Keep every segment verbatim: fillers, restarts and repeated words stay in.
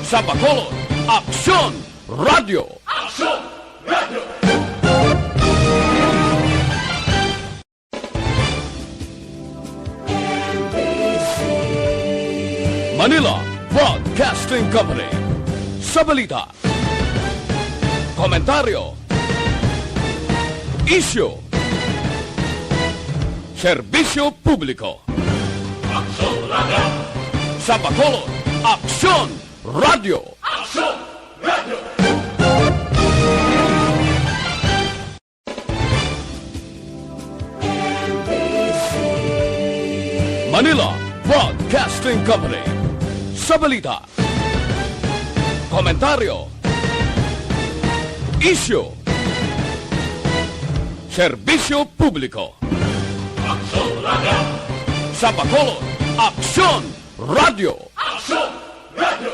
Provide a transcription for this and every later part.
Sa Bacolod, Aksyon Radio. Aksyon Radio. Manila Broadcasting Company. Sa balita, komentaryo, isyu, serbisyo publiko. Aksyon Radio. Sa Bacolod, Aksyon Radio. Aksyon Radio. Manila Broadcasting Company. Sa balita, komentaryo, isyu, serbisyo publiko. Aksyon Radio. Sa Bacolod, Aksyon Radio. Aksyon Radio.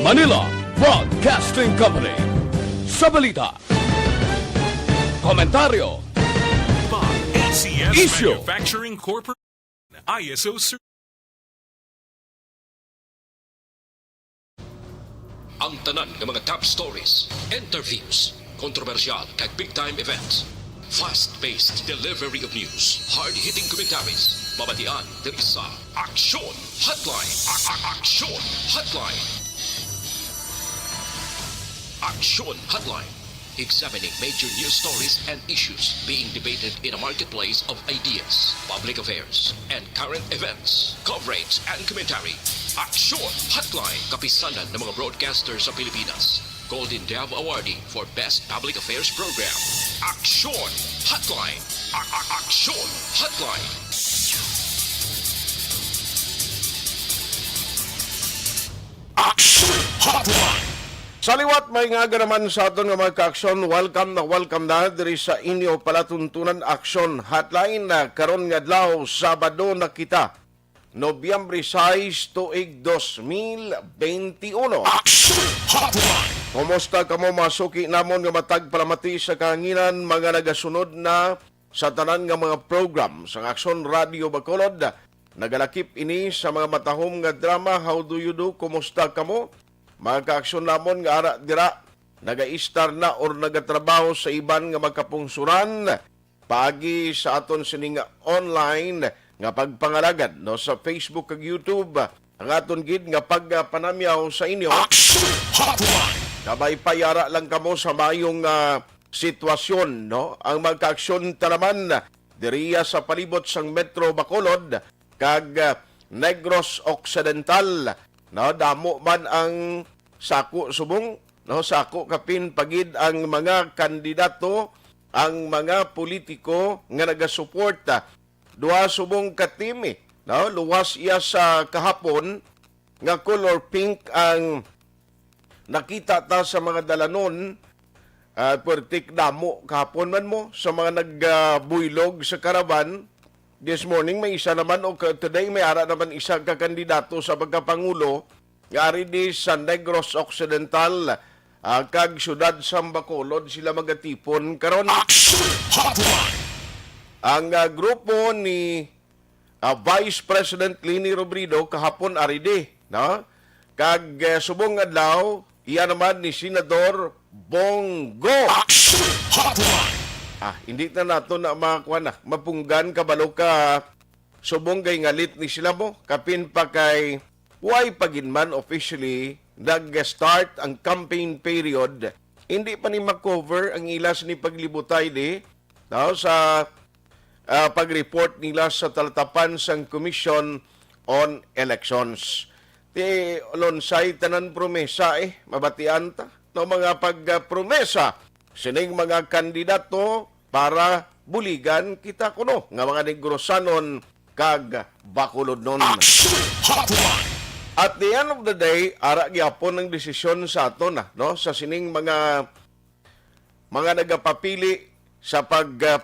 Manila Broadcasting Company. Sa balita, komentaryo, By A C S isyu, Manufacturing Corporation, I S O cer- Ang tanan nga mga top stories, interviews, kontrobersyal kag big time events, fast-paced delivery of news, hard-hitting commentaries, mabatian diri sa Aksyon Hotline. A- a- Aksyon Hotline. Aksyon Hotline. Examining major news stories and issues being debated in a marketplace of ideas, public affairs, and current events. Coverage and commentary. Aksyon Hotline. Kapisanan ng mga broadcaster sa Pilipinas. Golden Dove Awardee for Best Public Affairs Program. Aksyon Hotline. A- a- Aksyon Hotline. Aksyon Hotline. Sa liwat, may nga naman sa aton nga mga kaaksyon, welcome na welcome na diri sa inyo palatuntunan Aksyon Hotline, na karon nga adlaw, Sabado na kita, Nobyembre sais, tuig dos mil benti uno. Aksyon Hotline. Kumusta kamo, mga suki namon nga matag palamati sa kahanginan, mga nagasunod na sa tanan nga mga program sang Aksyon Radio Bacolod? Nagalakip ini sa mga matahom nga drama. How do you do? Kumusta kamo? Mga kaaksyon namon nga ara dira, nagaistar na or nagatrabaho sa iban nga mga kapungsoran, paagi sa aton sini nga online nga pagpangalagad, no, sa Facebook kag YouTube, ang aton gid nga pagpanamyaw sa inyo. Action Hotline. Kabay payara lang kamo sa mayong, ah, sitwasyon, no? Ang mga kaaksyon ta naman diriya sa palibot sang Metro Bacolod kag, ah, Negros Occidental, no? Damo man ang sako subong, no? Sako kapin pagid ang mga kandidato, ang mga politiko nga nagasuporta. Duha subong ka team, eh, no? Luwas iya sa kahapon nga color pink ang nakita ta sa mga dalanon. Ah, puwertik damo kahapon man mo sa mga nagbuylog sa caravan. This morning may isa naman, o ka-, today may ara naman isa ka kandidato sa pagkapangulo nga ari di sa Negros Occidental, ah, kag siyudad sang Bacolod sila magatipon karon. Action Hotline. Ang, ah, grupo ni, ah, Vice President Leni Robredo kahapon ari di, no? Kag, ah, subong adlaw, iya naman ni Senador Bong Go. Action Hotline. Ah, hindi na nato na makuha na. Mapunggan kabalo ka subong kay ngalit ni sila mo. Kapin pa kay, why pa gid man officially nag-start ang campaign period, hindi pa ni makover ang ila sini paglibutay di, no, sa, ah, pag-report nila sa talatapan sang Commission on Elections. Ti, Lonsay, tanan promesa, eh, mabatian ta, no, mga pagpromesa sining mga kandidato para buligan kita kuno nga mga Negrosanon kag Bacolodnon. Action Hotline. At the end of the day, ara gyapon ang desisyon sa aton, ah, no, sa sining mga, mga nagapapili sa pag, ah,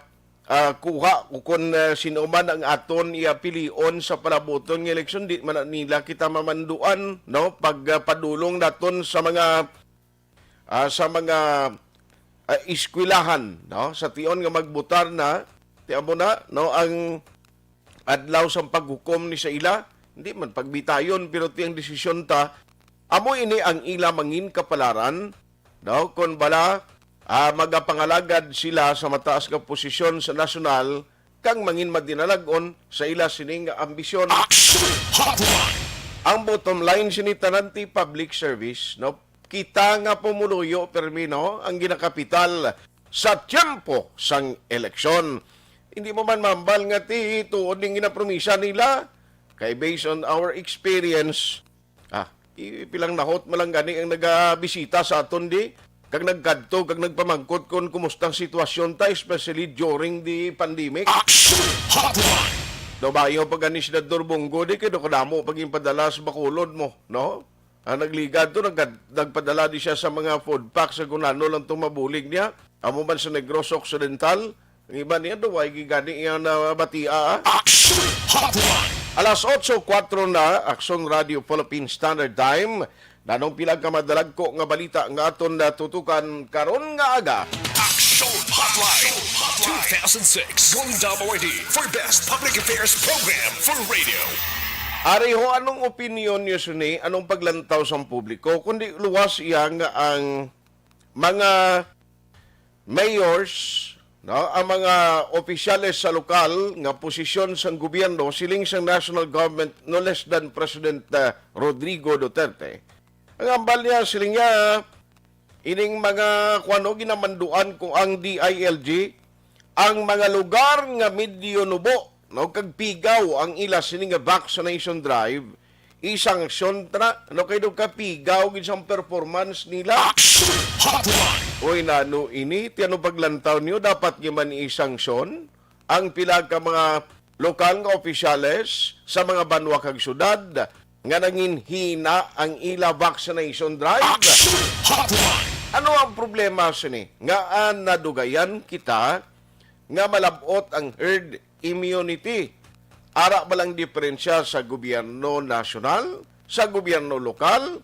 ah, kuha o kung, ah, sino man ang aton iyapilion sa palabuton nga eleksyon. Di man na nila kita mamanduan, no, pag, ah, padulong naton sa mga, ah, sa mga, ah, eskwelahan, no? Sa tion nga magbutar na, ti amo na, no, ang adlaw sang paghukom ni sa ila, hindi man pagbitayon, pero ti ang desisyon ta, amo ini ang ila mangin kapalaran, no? Kon bala, ah, magapangalagad sila sa mataas nga posisyon sa nasyonal, kang mangin madinalag-on sa ila sini nga ambisyon. Action Hotline! Ang bottom line sini tanan ti public service, no? Kita nga pumuluyo, permi, no, ang ginakapital sa tiyempo sang eleksyon. Hindi mo man mambal nga ti tuod ning ginapromisa nila. Kay based on our experience, ah, i-, pilang nahot man lang gani ang nagabisita sa aton di, kag nagkadto, kag nagpamangkot kon kumusta ang sitwasyon ta, especially during the pandemic. Action Hotline! Daw bayo pa gani si Senador Bong Go, di kay daw kadamo pag padala sa Bacolod mo, no? Ang nagligad to, nagkad-, nagpadala di siya sa mga food packs sa kung ano lang itong mabulig niya. Amo man sa Negros Occidental, ang iba niya, daw ay gigani iya na batia, ah. Action Hotline! Alas otso kuwatro na, Aksyon Radio Philippine Standard Time. Nanong pila ka madalagko nga balita nga aton natutukan karon nga aga? Action Hotline two thousand six Golden Dome Awardee for Best Public Affairs Program for Radio. Ari ho, anong opinyon niyo sini? Anong paglantaw sang publiko? Kundi luwas iya nga ang mga mayors, no, ang mga opisyales sa lokal nga posisyon sang gobyerno, siling sang national government, no less than President, uh, Rodrigo Duterte. Ang ambal niya, siling niya, ining mga, kuwano, ginamanduan ko ang D I L G, ang mga lugar nga medyo nubo, no, kag pigaw ang ila sini nga vaccination drive, isanksyon ta na, no, kay daw kapigaw gid sang performance nila. Action Hotline! Oy, nano ini? Ti ano paglantaw niyo? Dapat gyud man isanksyon ang pila ka mga lokal nga opisyales sa mga banwa kag syudad nga nanginhina ang ila vaccination drive. Action Hotline! Ano ang problema sini? Ngaa nadugayan kita nga malab-ot ang herd immunity? Ara ba lang diferensya sa gobyerno nasyonal, sa gobyerno lokal,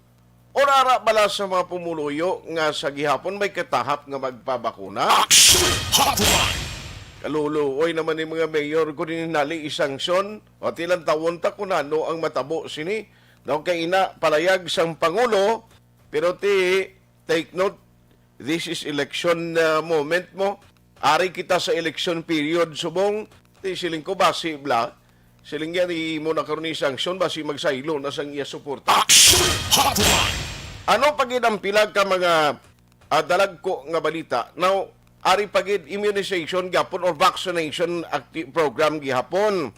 o ara bala sa mga pumuluyo nga sa gihapon may katahap nga magpabakuna? Action Hotline! Kaluluoy naman ni mga mayor ko din nali isanksyon o tilantawon ta kung ano ang matabo sini. No, kay ina, palayag sang Pangulo, pero ti, take note, this is election, uh, moment mo. Ari kita sa election period subong, ti siling ko basi bla. Siling yan, imo na karon ni sanksyon, basi magsaylo na sang iya suporta. Action Hotline! Ano pa gid ang pila ka mga, ah, dalagko nga balita? Now, ari pa gid immunization gihapon or vaccination acti-, program gihapon.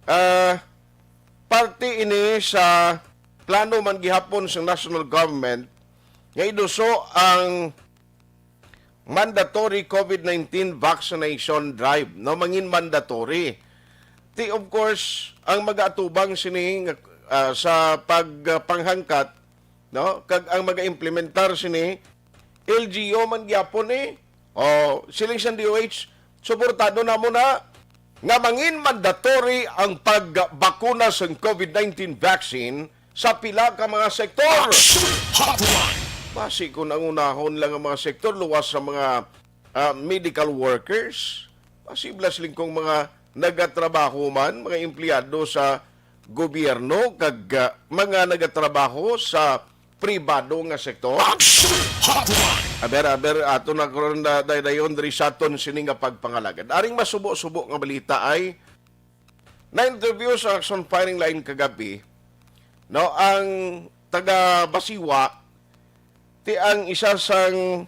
Ah, parte ini sa plano man gihapon sa national government nga iduso ang mandatory COVID nineteen vaccination drive, no, mangin mandatory. Ti, of course, ang mag-atubang sini nga, ah, sa pagpanghangkat, no, kag ang mag-implementar sini, L G U man gyapon ni. O, siling sa D O H, suportado namo na nga mangin mandatory ang pagbakuna sa COVID nineteen vaccine sa pila ka mga sektor. Action Hotline! Basi kung nangunahon lang ang mga sektor, luwas sa mga, ah, medical workers, basi blas lingkong mga nagatrabaho man, mga empleyado sa gobyerno, kag, ah, mga nagatrabaho sa pribado nga sektor. Action Hotline! Aber, aber, ato na karon na daydayon diri sa aton sini nga pagpangalagad. Aring masubo-subo nga balita ay na-interview sa Action Firing Line kagabi, no, ang taga Basiwa, ti ang isa sang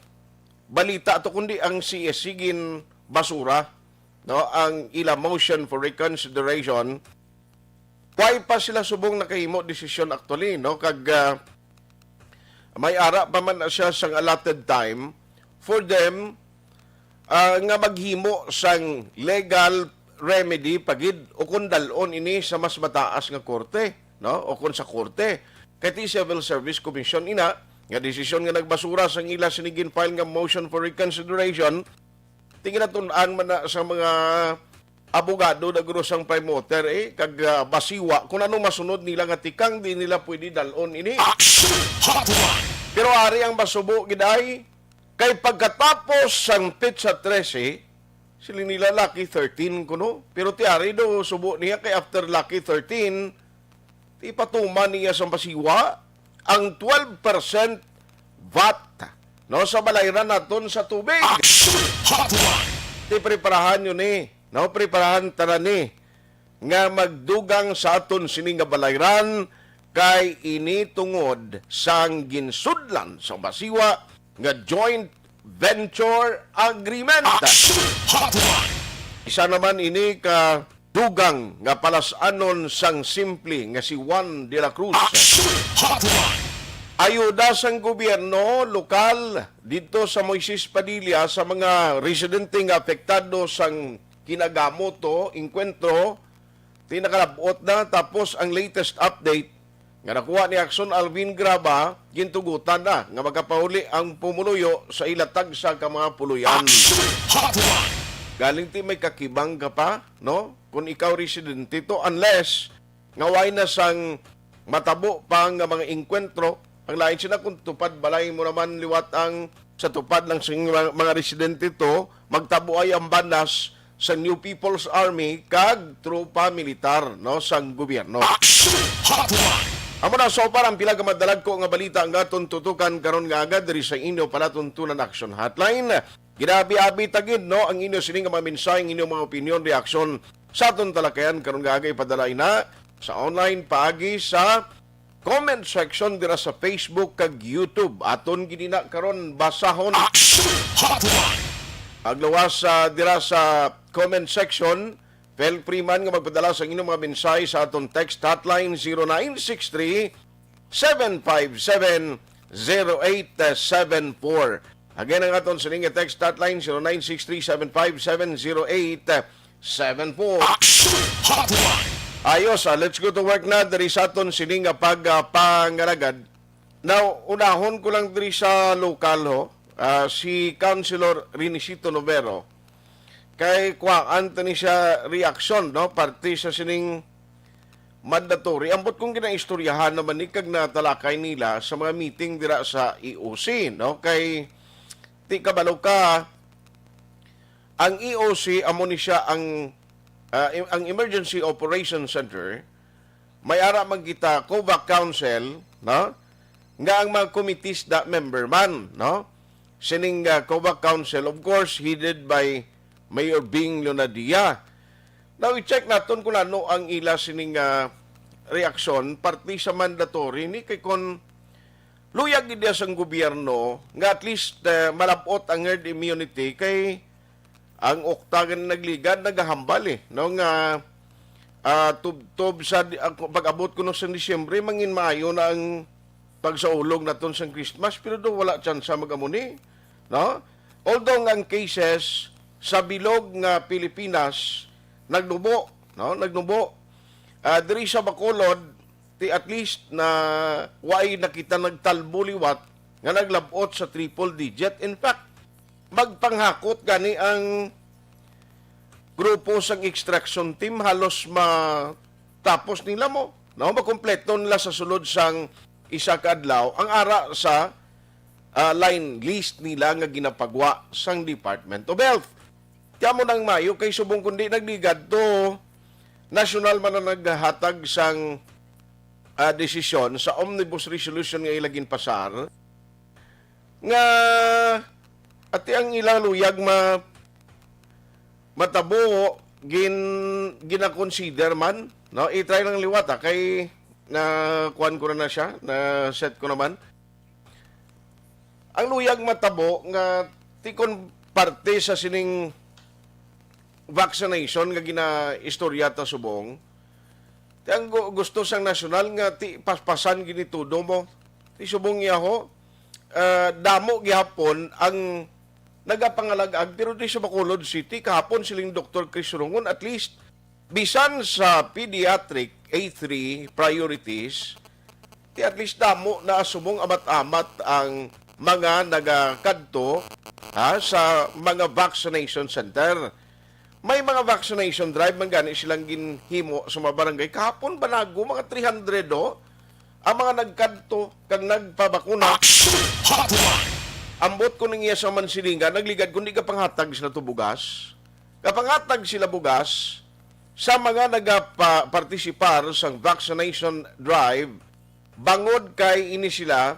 balita to, kundi ang C S C gin basura, no, ang ila motion for reconsideration. Why pa sila subong nakahimo desisyon actually, no? Kag, ah, may ara pa man na siya sang allotted time for them, ah, nga maghimo sang legal remedy pa gid o kung dal-on ini sa mas mataas nga korte, no? O kung sa korte. Kay ti Civil Service Commission ina nga desisyon nga nagbasura sang ila sini gin-file nga motion for reconsideration, ti ginatun-an man na sa mga abogado na guro sang Prime Water, eh, kag, ah, Basiwa, kung anong masunod nila nga tikang, di nila pwede dal-on ini. Action Hotline! Pero ari ang masubo gid ay, Kay pagkatapos sang petsa trese, siling nila lucky thirteen kuno. Pero ti ari daw subo niya kay after lucky thirteen, ipatuman niya sa masiwa ang twelve percent vat, no, sa balayran naton sa tubig. Action Hotline! Ti preparahan yun eh. No, preparahan tanan ni nga magdugang sa aton sini nga balayran, kay ini tungod sang ginsudlan sa masiwa nga joint venture agreement. Action Hotline! Isa naman ini ka dugang nga palas-anon sang simple nga si Juan de la Cruz. Action Hotline! Ayuda sang gobyerno lokal dito sa Moises Padilla sa mga residente nga apektado sang Kinagamo to, Encuentro, ti nakalab-ot na, tapos ang latest update nga nakuha ni Action Alvin Graba, gintugutan na nga makapauli ang pumuluyo sa ila tagsa ka mga puloy-an. Action Hotline! Galing ti may kakibang ka pa, no? Kung ikaw residente to, unless nga way na sang matabo pa nga mga engkwentro. Ang lain sina kung tupad balay mo naman liwat ang sa tupad lang sa mga, mga residente to, magtabo ay ang banas sa New People's Army kag tropa militar, no, sang gobyerno. Action Hotline! Amo na, so para ang pila ka madalagko nga balita ang aton tutukan karon nga aga diri sa inyo palatuntunan Action Hotline. Ginabi-abi ta gid, no, ang inyo sini nga mga mensahe, ang inyong mga opinion, reaksyon sa aton talakayan karon nga aga, ipadala ina sa online paagi sa comment section dira sa Facebook kag YouTube. Aton gid ina karon basahon. Action Hotline! Aglawas, ah, dira sa comment section, feel free man nga magpadala sa inyong mga mensahe sa aton text hotline, zero nine six three, seven five seven, zero eight seven four. Again, ang aton sining nga text hotline, zero nine six three seven five seven zero eight seven four. Action Hotline! Ayos, ah, let's go to work na diri sa aton sining nga pag, ah, pangalagad. Now, unahon ko lang diri sa lokal, ho, ah, si Councilor Renisito Novero. Kay kuhaan ta ni siya reaksyon, no? Parte sa sining mandatory. Ambot kung ginaistoryahan naman ni kag natalakay nila sa mga meeting dira sa E O C, no? Kay ti kabalo ka, ang E O C amo ni siya ang, ah, im-, ang Emergency Operation Center. May ara man kita COVAC Council, no? Nga ang mga committees da member man, no? Sining, ah, COVAC Council, of course, headed by Mayor Bing Leonadia. Now, i-check naton kung ano ang ila sining, ah, reaksyon, parte sa mandatory ni kay kon luyag gid sang gobyerno nga at least, eh, malab-ot ang herd immunity kay ang ukta nga nagligad nagahambal, eh, no, nga, ah, tubtob sa di-, ang pag-abot kuno sa Disyembre, mangin maayo na ang pagsaulog naton sang Christmas, pero do wala tsansa mag-amo ni, no? Although nga ang cases sa bilog nga Pilipinas nagnubo, no? Nagnubo. Ah, diri sa Bacolod, ti at least na way na kita nagtalbo liwat nga naglab-ot sa triple digit. In fact, magpanghakot gani ang grupo sang extraction team, halos matapos nila mo, no? Makumpleto nila sa sulod sang isa ka adlaw ang ara sa, ah, line list nila nga ginapagwa sang Department of Health. Kaya mo nang mayo kay subong kundi nagligad to national man ang naghatag sang, ah, desisyon sa omnibus resolution nga ila ginpasar nga ati ang ilang luyag ma-, matabo gin-, ginakonsider man, no? I-try lang liwat, ah, kay na kuan ko na, na siya, na set ko naman. Ang luyag matabo nga ti kon parte sa sining vaccination nga ginaistorya ta subong, ti ang gu-, gusto sang nasyonal nga ti paspasan gini todo mo. Ti subong niya ho, ah, damo gihapon ang nagapangalag-ag, pero di sa Bacolod City, kahapon siling Doktor Chris Rungon, at least, bisan sa pediatric A three priorities, ti at least damo na subong amat-amat ang mga nagakadto, ha, sa mga vaccination center. May mga vaccination drive man gani silang ginhimo sa mga barangay. Kahapon, banago, mga three hundred, oh, ang mga nagkadto kag nagpabakuna. Action Hotline! Ambot ko ning iya sa mansilingan, nagligad kundi gapanghatag sila to bugas. Gapanghatag sila bugas sa mga nagapa-, partisipar sang vaccination drive, bangod kay ini sila,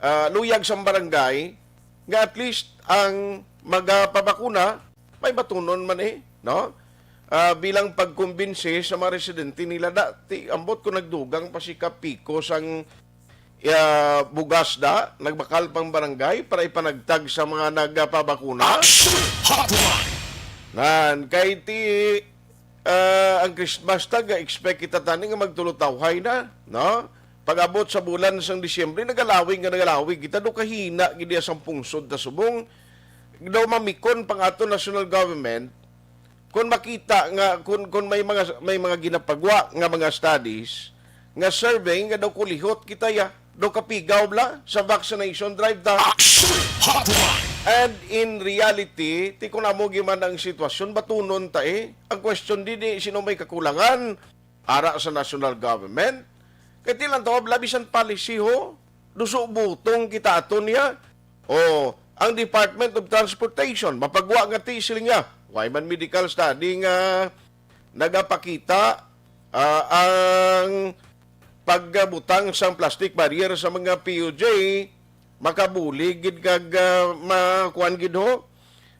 ah, luyag sang barangay, nga at least ang magapabakuna, may batunon man eh, no? Ah, bilang pagkumbinsi sa mga residente nila, da, ti, ambot ko nagdugang pa si Kapiko sang, ah, bugas da, nagbakal pang barangay para ipanagtag sa mga nagapabakuna. Action Hotline! Nan, kay ti, ah, ang Christmas ta, ga-expect kita tani nga magtulutawhay na, no? Pag-abot sa bulan sang Disyembre, nagalawig nga nagalawig kita, do kahina gid iya sang pungsod ta subong, daw mamikon pang ato national government, kung makita nga, kung, kung may mga, may mga ginapagwa nga mga studies, nga survey nga daw kulihot kita ya, daw kapigaw bla sa vaccination drive ta. Action Hotline! And in reality, ti kung amo gyud man ang sitwasyon, batunon ta eh. Ang question didi, sino may kakulangan? Ara sa national government? Kay ti lang tawag, labi sang policy ho. Duso butong kita ato niya. O, ang Department of Transportation, mapagwa nga ti sila nga. Why man medical study nga nagapakita, ah, ang pagbutang sang plastic barrier sa mga P U J, makabulig gid kag, ah, makuan gid ho.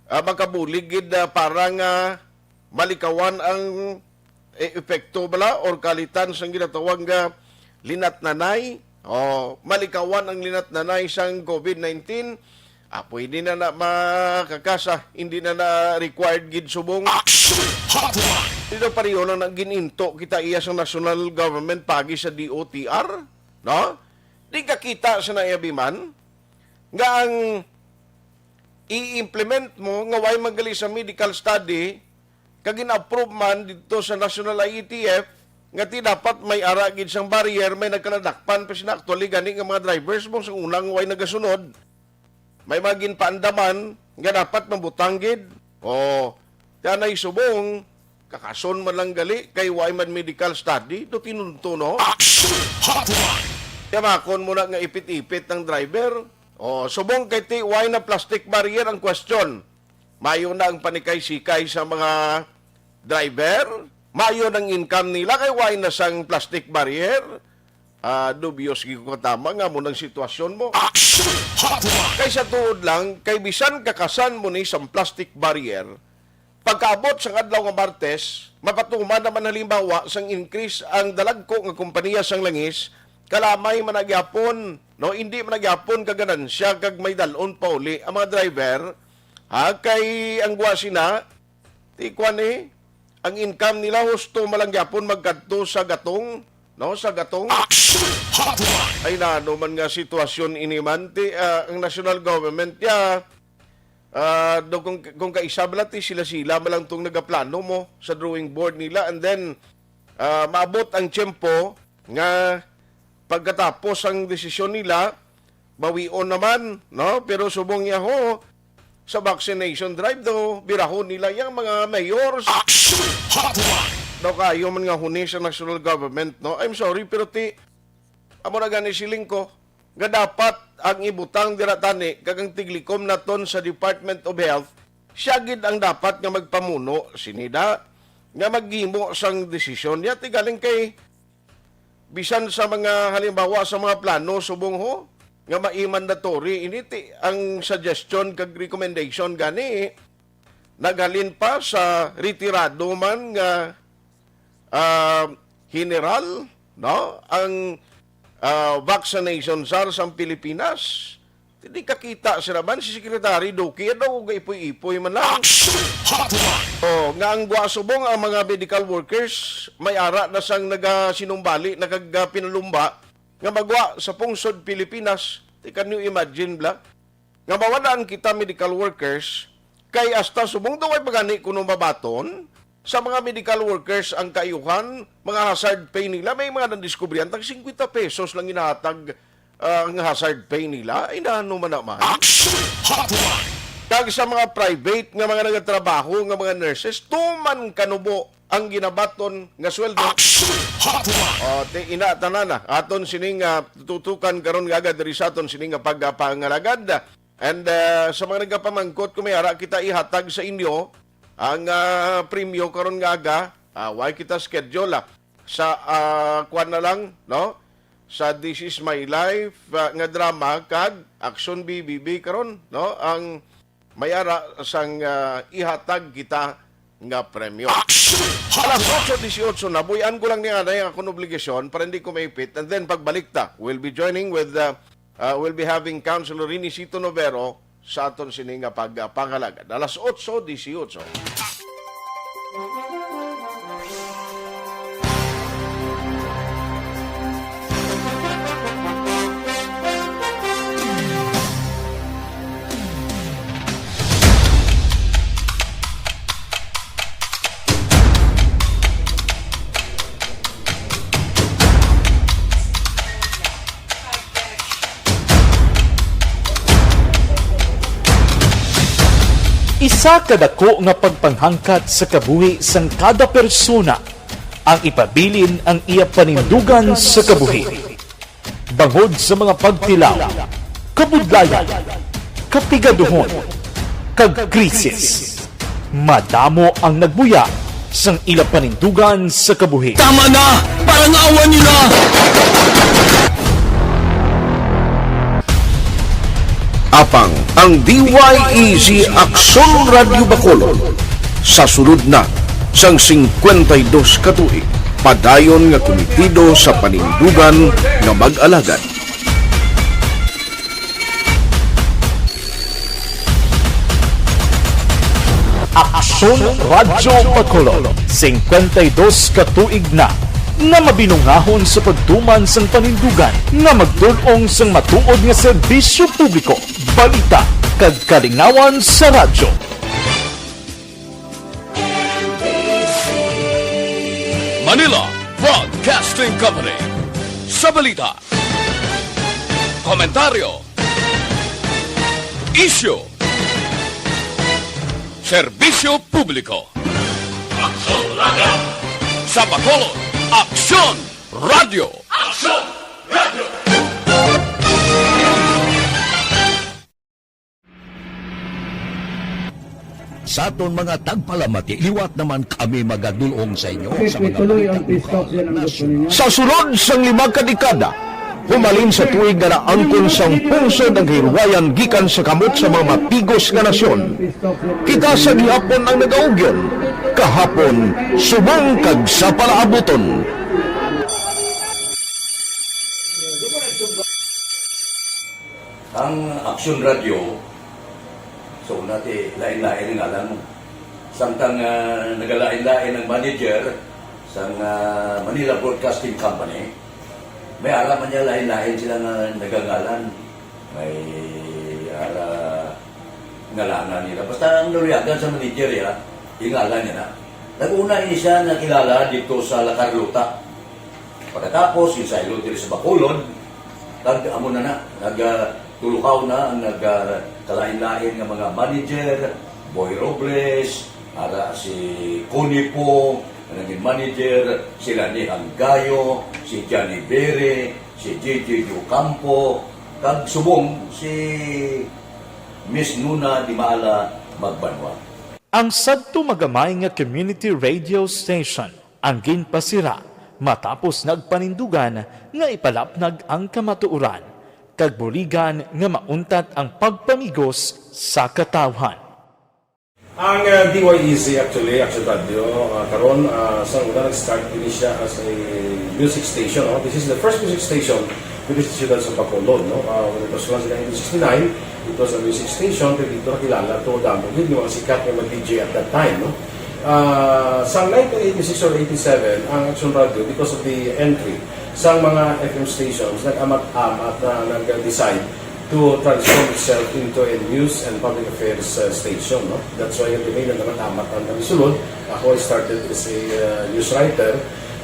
Ah, makabulig gid, ah, para nga malikawan ang, eh, epekto bala or kalitan sang ginatawag nga linatnanay. O, malikawan ang linatnanay sang COVID nineteen. Ah, pwede na na makakasa, hindi na na required gid subong. Action Hotline! Dito pareho lang nang gininto kita iya sa national government pagi sa D O T R, no? Di ka kita sa naiyabiman nga ang i-implement mo nga way magali sa medical study kag gin-approve man dito sa National I A T F nga ti dapat may ara gid sang barrier, may nagkaladakpan pa sina actually gani nga mga drivers mo sa unang way nagasunod. May mga ginpaandaman nga dapat mabutang gid. O, tanay subong, kakason man lang gali kay way man medical study, do tinunto, no? Action Hotline! Yamakon mo na nga ipit-ipit ang driver. O, subong kay ti way na plastic barrier ang question. Mayo na ang panikay-sikay sa mga driver. Mayo nang income nila kay way na sang plastic barrier. Ah, dubious gid ko katama nga mo nang sitwasyon mo. Action Hotline! Kay sa tuod lang, kay bisan kakasan mo ni sang plastic barrier, pagkaabot sang adlaw nga Martes, mapatuman naman halimbawa sang increase ang dalagko nga kompanya sang langis, kalamay man na gyapon, no, hindi man na gyapon kaganansya kag may dalon pauli ang mga driver, ha, kay ang guwa sina, ti kwan eh, ang income nila husto man lang gyapon magkadto sa gatong, no, sa gatong. Action Hotline! Ay, nano man nga sitwasyon ini man, ti, ah, ang national government ya, ah, do kung, kung kaisa bala ti sila-sila man lang tong nagaplano mo sa drawing board nila, and then, ah, maabot ang tiyempo nga pagkatapos ang desisyon nila, bawion naman, no? Pero subong niya ho, sa vaccination drive do, birahon nila yang mga mayors. Action Hotline! Daw kayo man nga huni sa national government, no? I'm sorry, pero ti, amo na gani siling ko, nga dapat ang ibutang dira tani kag ang tiglikom naton sa Department of Health, siya gid ang dapat nga magpamuno sinida nga maghimo sang desisyon niya. Ti galing kay bisan sa mga halimbawa sa mga plano subong ho nga mai-mandatory ini ti ang suggestion kag recommendation gani naghalin pa sa retirado man nga, ah, general, no, ang, ah, vaccination sar sang Pilipinas. Hindi kakita sila man si Secretary Duque, ano ko gaipoy-ipoy man lang. Action Hotline! Oh, nga ang guwa subong ang mga medical workers may ara na sang nagasinumbali na kag, ah, pinalumba nga magwa sa pungsod Pilipinas. Ti, can you imagine bla? Nga mawadaan kita medical workers kay hasta subong daw ay pagani kuno mabaton sa mga medical workers ang kaayuhan, mga hazard pay nila, may mga nandiskubrihan tag singkwenta pesos lang ginahatag, ah, ang hazard pay nila. Ay, nano man naman. Action Hotline! Kag sa mga private nga mga nagatrabaho nga mga nurses, tuman kanubo ang ginabaton nga sweldo. Action Hotline! O, ti ina tanan na aton sining, ah, tutukan karon nga aga diri sa aton sining nga pagpangalagad. And, ah, sa mga nagapamangkot kung may ara kita ihatag sa inyo ang, ah, premyo karon nga aga, ah, way kita schedule, ah. Sa, ah, kuwan na lang, no? Sa This Is My Life, ah, nga drama kag Action B B B karon, no? Ang may ara sang, ah, ihatag kita nga premyo. Action! Alas otso dieciocho na, buy-an ko lang ni anay ang akong obligasyon para hindi ko maipit. And then pagbalik ta, we'll be joining with, ah, ah, we'll be having Councilor Renisito Novero sa aton sini nga pagpangalagad. Alas otso dieciocho. Isa ka dako nga pagpanghangkat sa kabuhi sang kada persona ang ipabilin ang iya panindugan sa kabuhi. Bangod sa mga pagtilaw, kabudlayan, kapigaduhon, kag krisis, madamo ang nagbuya sang ila panindugan sa kabuhi. Tama na! Parang awa nila! Apang ang D Y E Z Aksyon Radyo Bacolod sa sulod na sang singkwenta y dos ka tuig, padayon nga kumitido sa panindugan nga mag-alagad. Aksyon Radyo Bacolod, singkwenta y dos ka tuig na nga mabinungahon sa pagtuman sang panindugan nga magdul-ong sang matuod nga serbisyo publiko, balita, kag kalingawan sa radyo. Manila Broadcasting Company. Sa balita, komentaryo, isyu, serbisyo publiko. Aksyon Radyo. Sa Bacolod, Aksyon Radyo. Aksyon Radyo. Sa aton mga tagpalamati, liwat naman kami magadul-ong sa inyo sa mga balita. Sa sulod sang lima ka dekada, humalin sa tuig nga naangkon sang pungsod ang kahilwayan gikan sa kamot sa mga matigos nga nasyon, kita sa gihapon ang nagaugyon, kahapon, subong kag sa palaabuton. Ang Aksyon Radyo, so, una ti, lain-lain ang ngalan. Samtang, ah, nagalain-lain ang manager sang, ah, Manila Broadcasting Company, may ara man niya lain-lain sila nga nagangalan. May ara ngalanan nila. Basta ang naluyagan sa manager, ya, ingalan niya na. Nag-una ini siya nakilala dito sa La Carlota. Pagkatapos, ginsaylo diri sa Bacolod, kag amo na na, nag, ah, tulukaw na ang nag, ah, kalain-lain nga mga manager, Boy Robles, ara si Connie Pong, nga naging manager, sila ni Hanggayo, si Johnny Bere, si J J Ocampo, kag subong si Miss Nuna Di Maala Magbanwa. Ang sadto magamay nga community radio station ang ginpasira matapos nagpanindugan nga ipalapnag ang kamatuoran kag buligan nga mauntat ang pagpamigos sa katawhan. Ang, uh, D Y E Z actually, Action Radio, uh, karon, uh, sa una nag-start ini siya as a music station, no? This is the first music station dito sa siyudad sa Bacolod, no? Uh, when it was launched in nineteen sixty-nine, it was a music station, pero dito nakilala to, damo gid yung mga sikat nga mag-D J at that time, no? Ah, sa nineteen eighty-six or eighty-seven, ang Action Radio, because of the entry sa mga F M stations, nag-amat-amat na nag-decide to transform itself into a news and public affairs, uh, station, no? That's why kami nag-amat-amat ang kami sulod. Ako, I started as a, uh, news writer.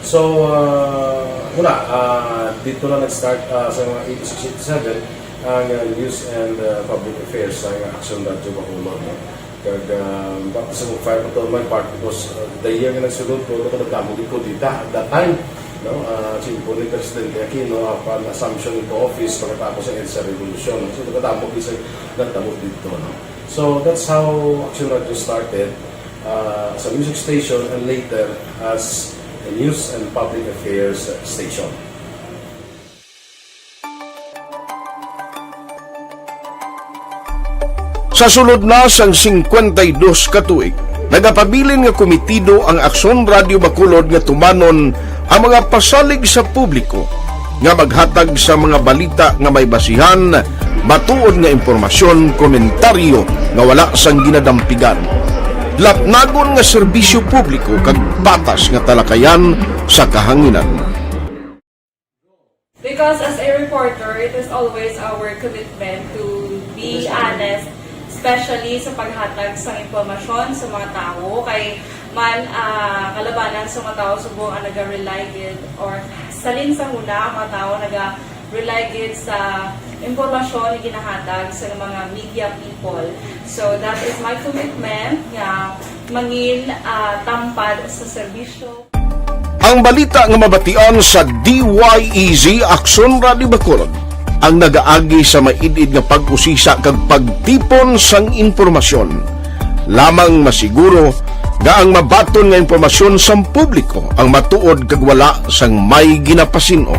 So, uh, wala, uh, dito na nag-start, uh, sa mga eighty-six, eighty-seven, ang, uh, news and, uh, public affairs sa Action Radio Bacolod, no? Kag, ah, baptism of fire pa to on my part because, ah, the year nga nagsulod ko, ako nagdamo gid ko dita at that time. No? Ah, si ni Presidente Aquino, ah, upon assumption into office pagkatapos ng EDSA Revolution. So, nagkadamo bisag nagtabo dito, no? So, that's how Action Radio started, ah, as a music station and later as a news and public affairs station. Sa sulod na sang singkwenta y dos ka tuig, nagapabilin nga komitido ang Aksyon Radio Bacolod nga tumanon ang mga pasalig sa publiko nga maghatag sa mga balita nga may basihan, matuod nga impormasyon, komentaryo nga wala sang ginadampigan, lapnagon nga serbisyo publiko kag patas nga talakayan sa kahanginan. Because as a reporter, it is always our commitment to be honest, especially sa paghatag sa impormasyon sa mga tawo. Kay man, ah, kalabanan sa mga tawo subong ang naga-rely gid or salin sa huna ang mga tawo naga-rely gid sa impormasyon nga ginahatag sa mga media people. So that is my commitment nga mangin ah, tampad sa serbisyo. Ang balita nga mabatian sa D Y E Z Aksyon Radio Bacolod ang nagaagi sa maid-id nga pag-usisa kag pagtipon sang impormasyon. Lamang masiguro nga ang mabaton nga impormasyon sang publiko ang matuod kag wala sang may ginapasin-o.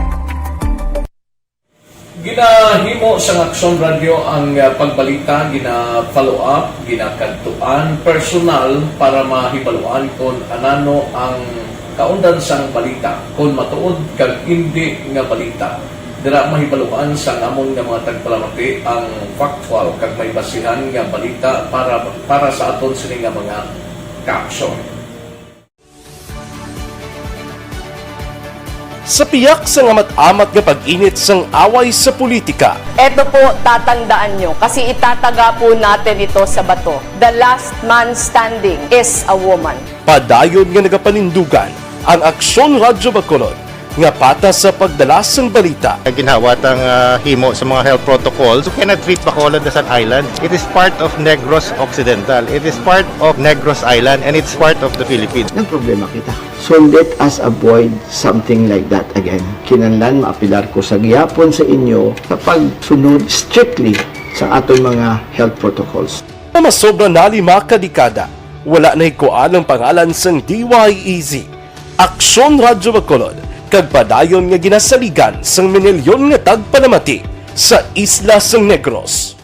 Ginahimo sang Aksyon Radio ang ah, pagbalita, gina-follow up, ginakadtuan personal para mahibaluan kon anano ang kaundan sang balita, kon matuod kag indi nga balita. Dira mahibaluan sang amon nga mga tagpalamati ang factual kag may basihan nga balita para para sa aton sini nga mga kaaksyon. Sa piyak sang amat-amat nga pag-init sang away sa politika, Eto po, tatandaan nyo, kasi itataga po natin ito sa bato. The last man standing is a woman. padayon nga nagapanindugan ang Aksyon Radyo Bacolod nga patas sa pagdala sang balita. Ginhawat ang ah, himo sa mga health protocols. You cannot treat Bacolod as an island. It is part of Negros Occidental. It is part of Negros Island and it's part of the Philippines. Nagproblema kita. So let us avoid something like that again. Kinahanglan maapilar ko sa gihapon sa inyo sa pagsunod strictly sa aton mga health protocols. Nga masobra na lima ka dekada, wala nahikuan ang pangalan sang D Y E Z, Aksyon Radyo Bacolod, kag padayon nga ginasaligan sang minilyon nga tagpalamati sa isla sang Negros.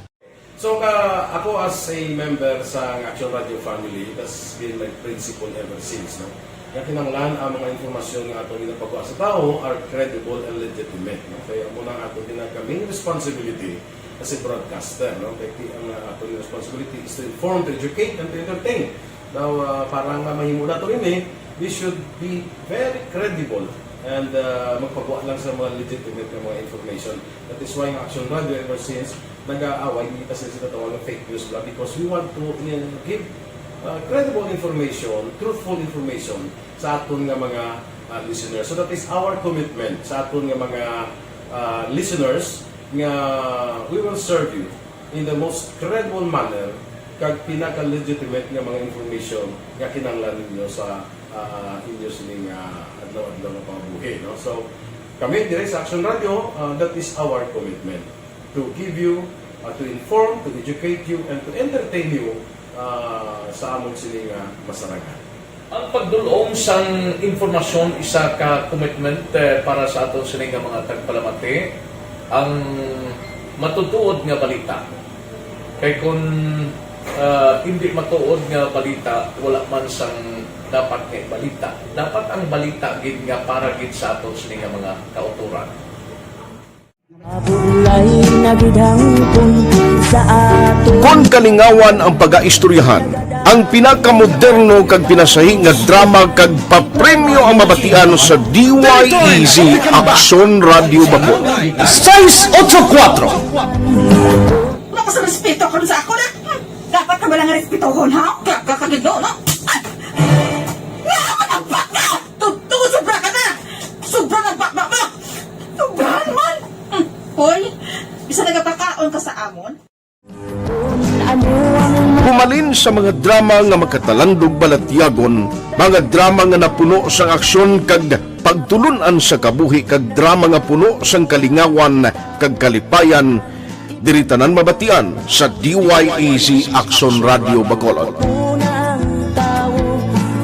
So, ka, ako as a member sa Action Radio family, that's been my principle ever since, no? Nga kinahanglan ang mga impormasyon nga aton ginapagawa sa tawo are credible and legitimate, no? Kaya amo na ang aton ginaka main responsibility as a broadcaster, no? Kaya ki- ang uh, aton responsibility is to inform, to educate, and to entertain. Now, uh, para nga mahimo nato ini, we should be very credible and uh, magpagawa lang sa mga legitimate nga mga information. That is why ang Action Radio ever since nag-aaway, hindi kasi sila tawag ng fake news blog because we want to uh, give uh, credible information, truthful information sa aton nga mga uh, listeners. So that is our commitment sa aton nga mga uh, listeners nga we will serve you in the most credible manner kag pinaka-legitimate nga mga information nga kinahanglan ninyo sa uh, inyo sining uh, adlaw-adlaw nga pangabuhi, no? So kami dire sa Action Radio, uh, that is our commitment to give you, uh, to inform, to educate you, and to entertain you uh, sa amon sini nga masarangan. Ang pagdul-ong sang impormasyon isa ka commitment eh, para sa aton sini nga mga tagpalamati ang matutuod nga balita. Kay kun ah, hindi matuod nga balita, wala man sang dapat nga balita. Dapat ang balita gid nga para gid sa aton sini nga mga kauturan. Mabulay na gid hangtod sa ato. Kon kalingawan ang pagaistoryahan, ang pinakamoderno kag pinasahi nga drama kag papremyo ang mabatian sa D Y E Z Aksyon Radio Bacolod. Sais otso kuwatro. Wala ka sa respeto karon sa ako na. Hmm. Dapat ka ba lang respetohon, ha? Kaya ka kagido, no? Ay! Nga naman ang baka! Totoo, sobra ka na! Sobra ng baka mo! Sobrahan man! Hmm. Hoy, bisa nagapakaon ka sa amon? Humalin sa mga drama nga makatalandog balatyagon, mga drama nga napuno sang aksyon kag Pagtulun-an sa kabuhi kag drama nga puno sang kalingawan kag kalipayan, diri tanan mabatian sa D Y E Z Action Radio Bacolod. Unang tao,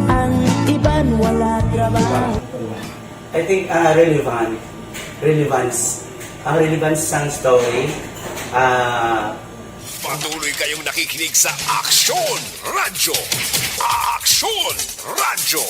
ang iban wala trabaho. I think uh, relevant, relevance, ang relevance sang story, uh, Patuloy kayong nakikinig sa Aksyon Radyo. Aksyon Radyo.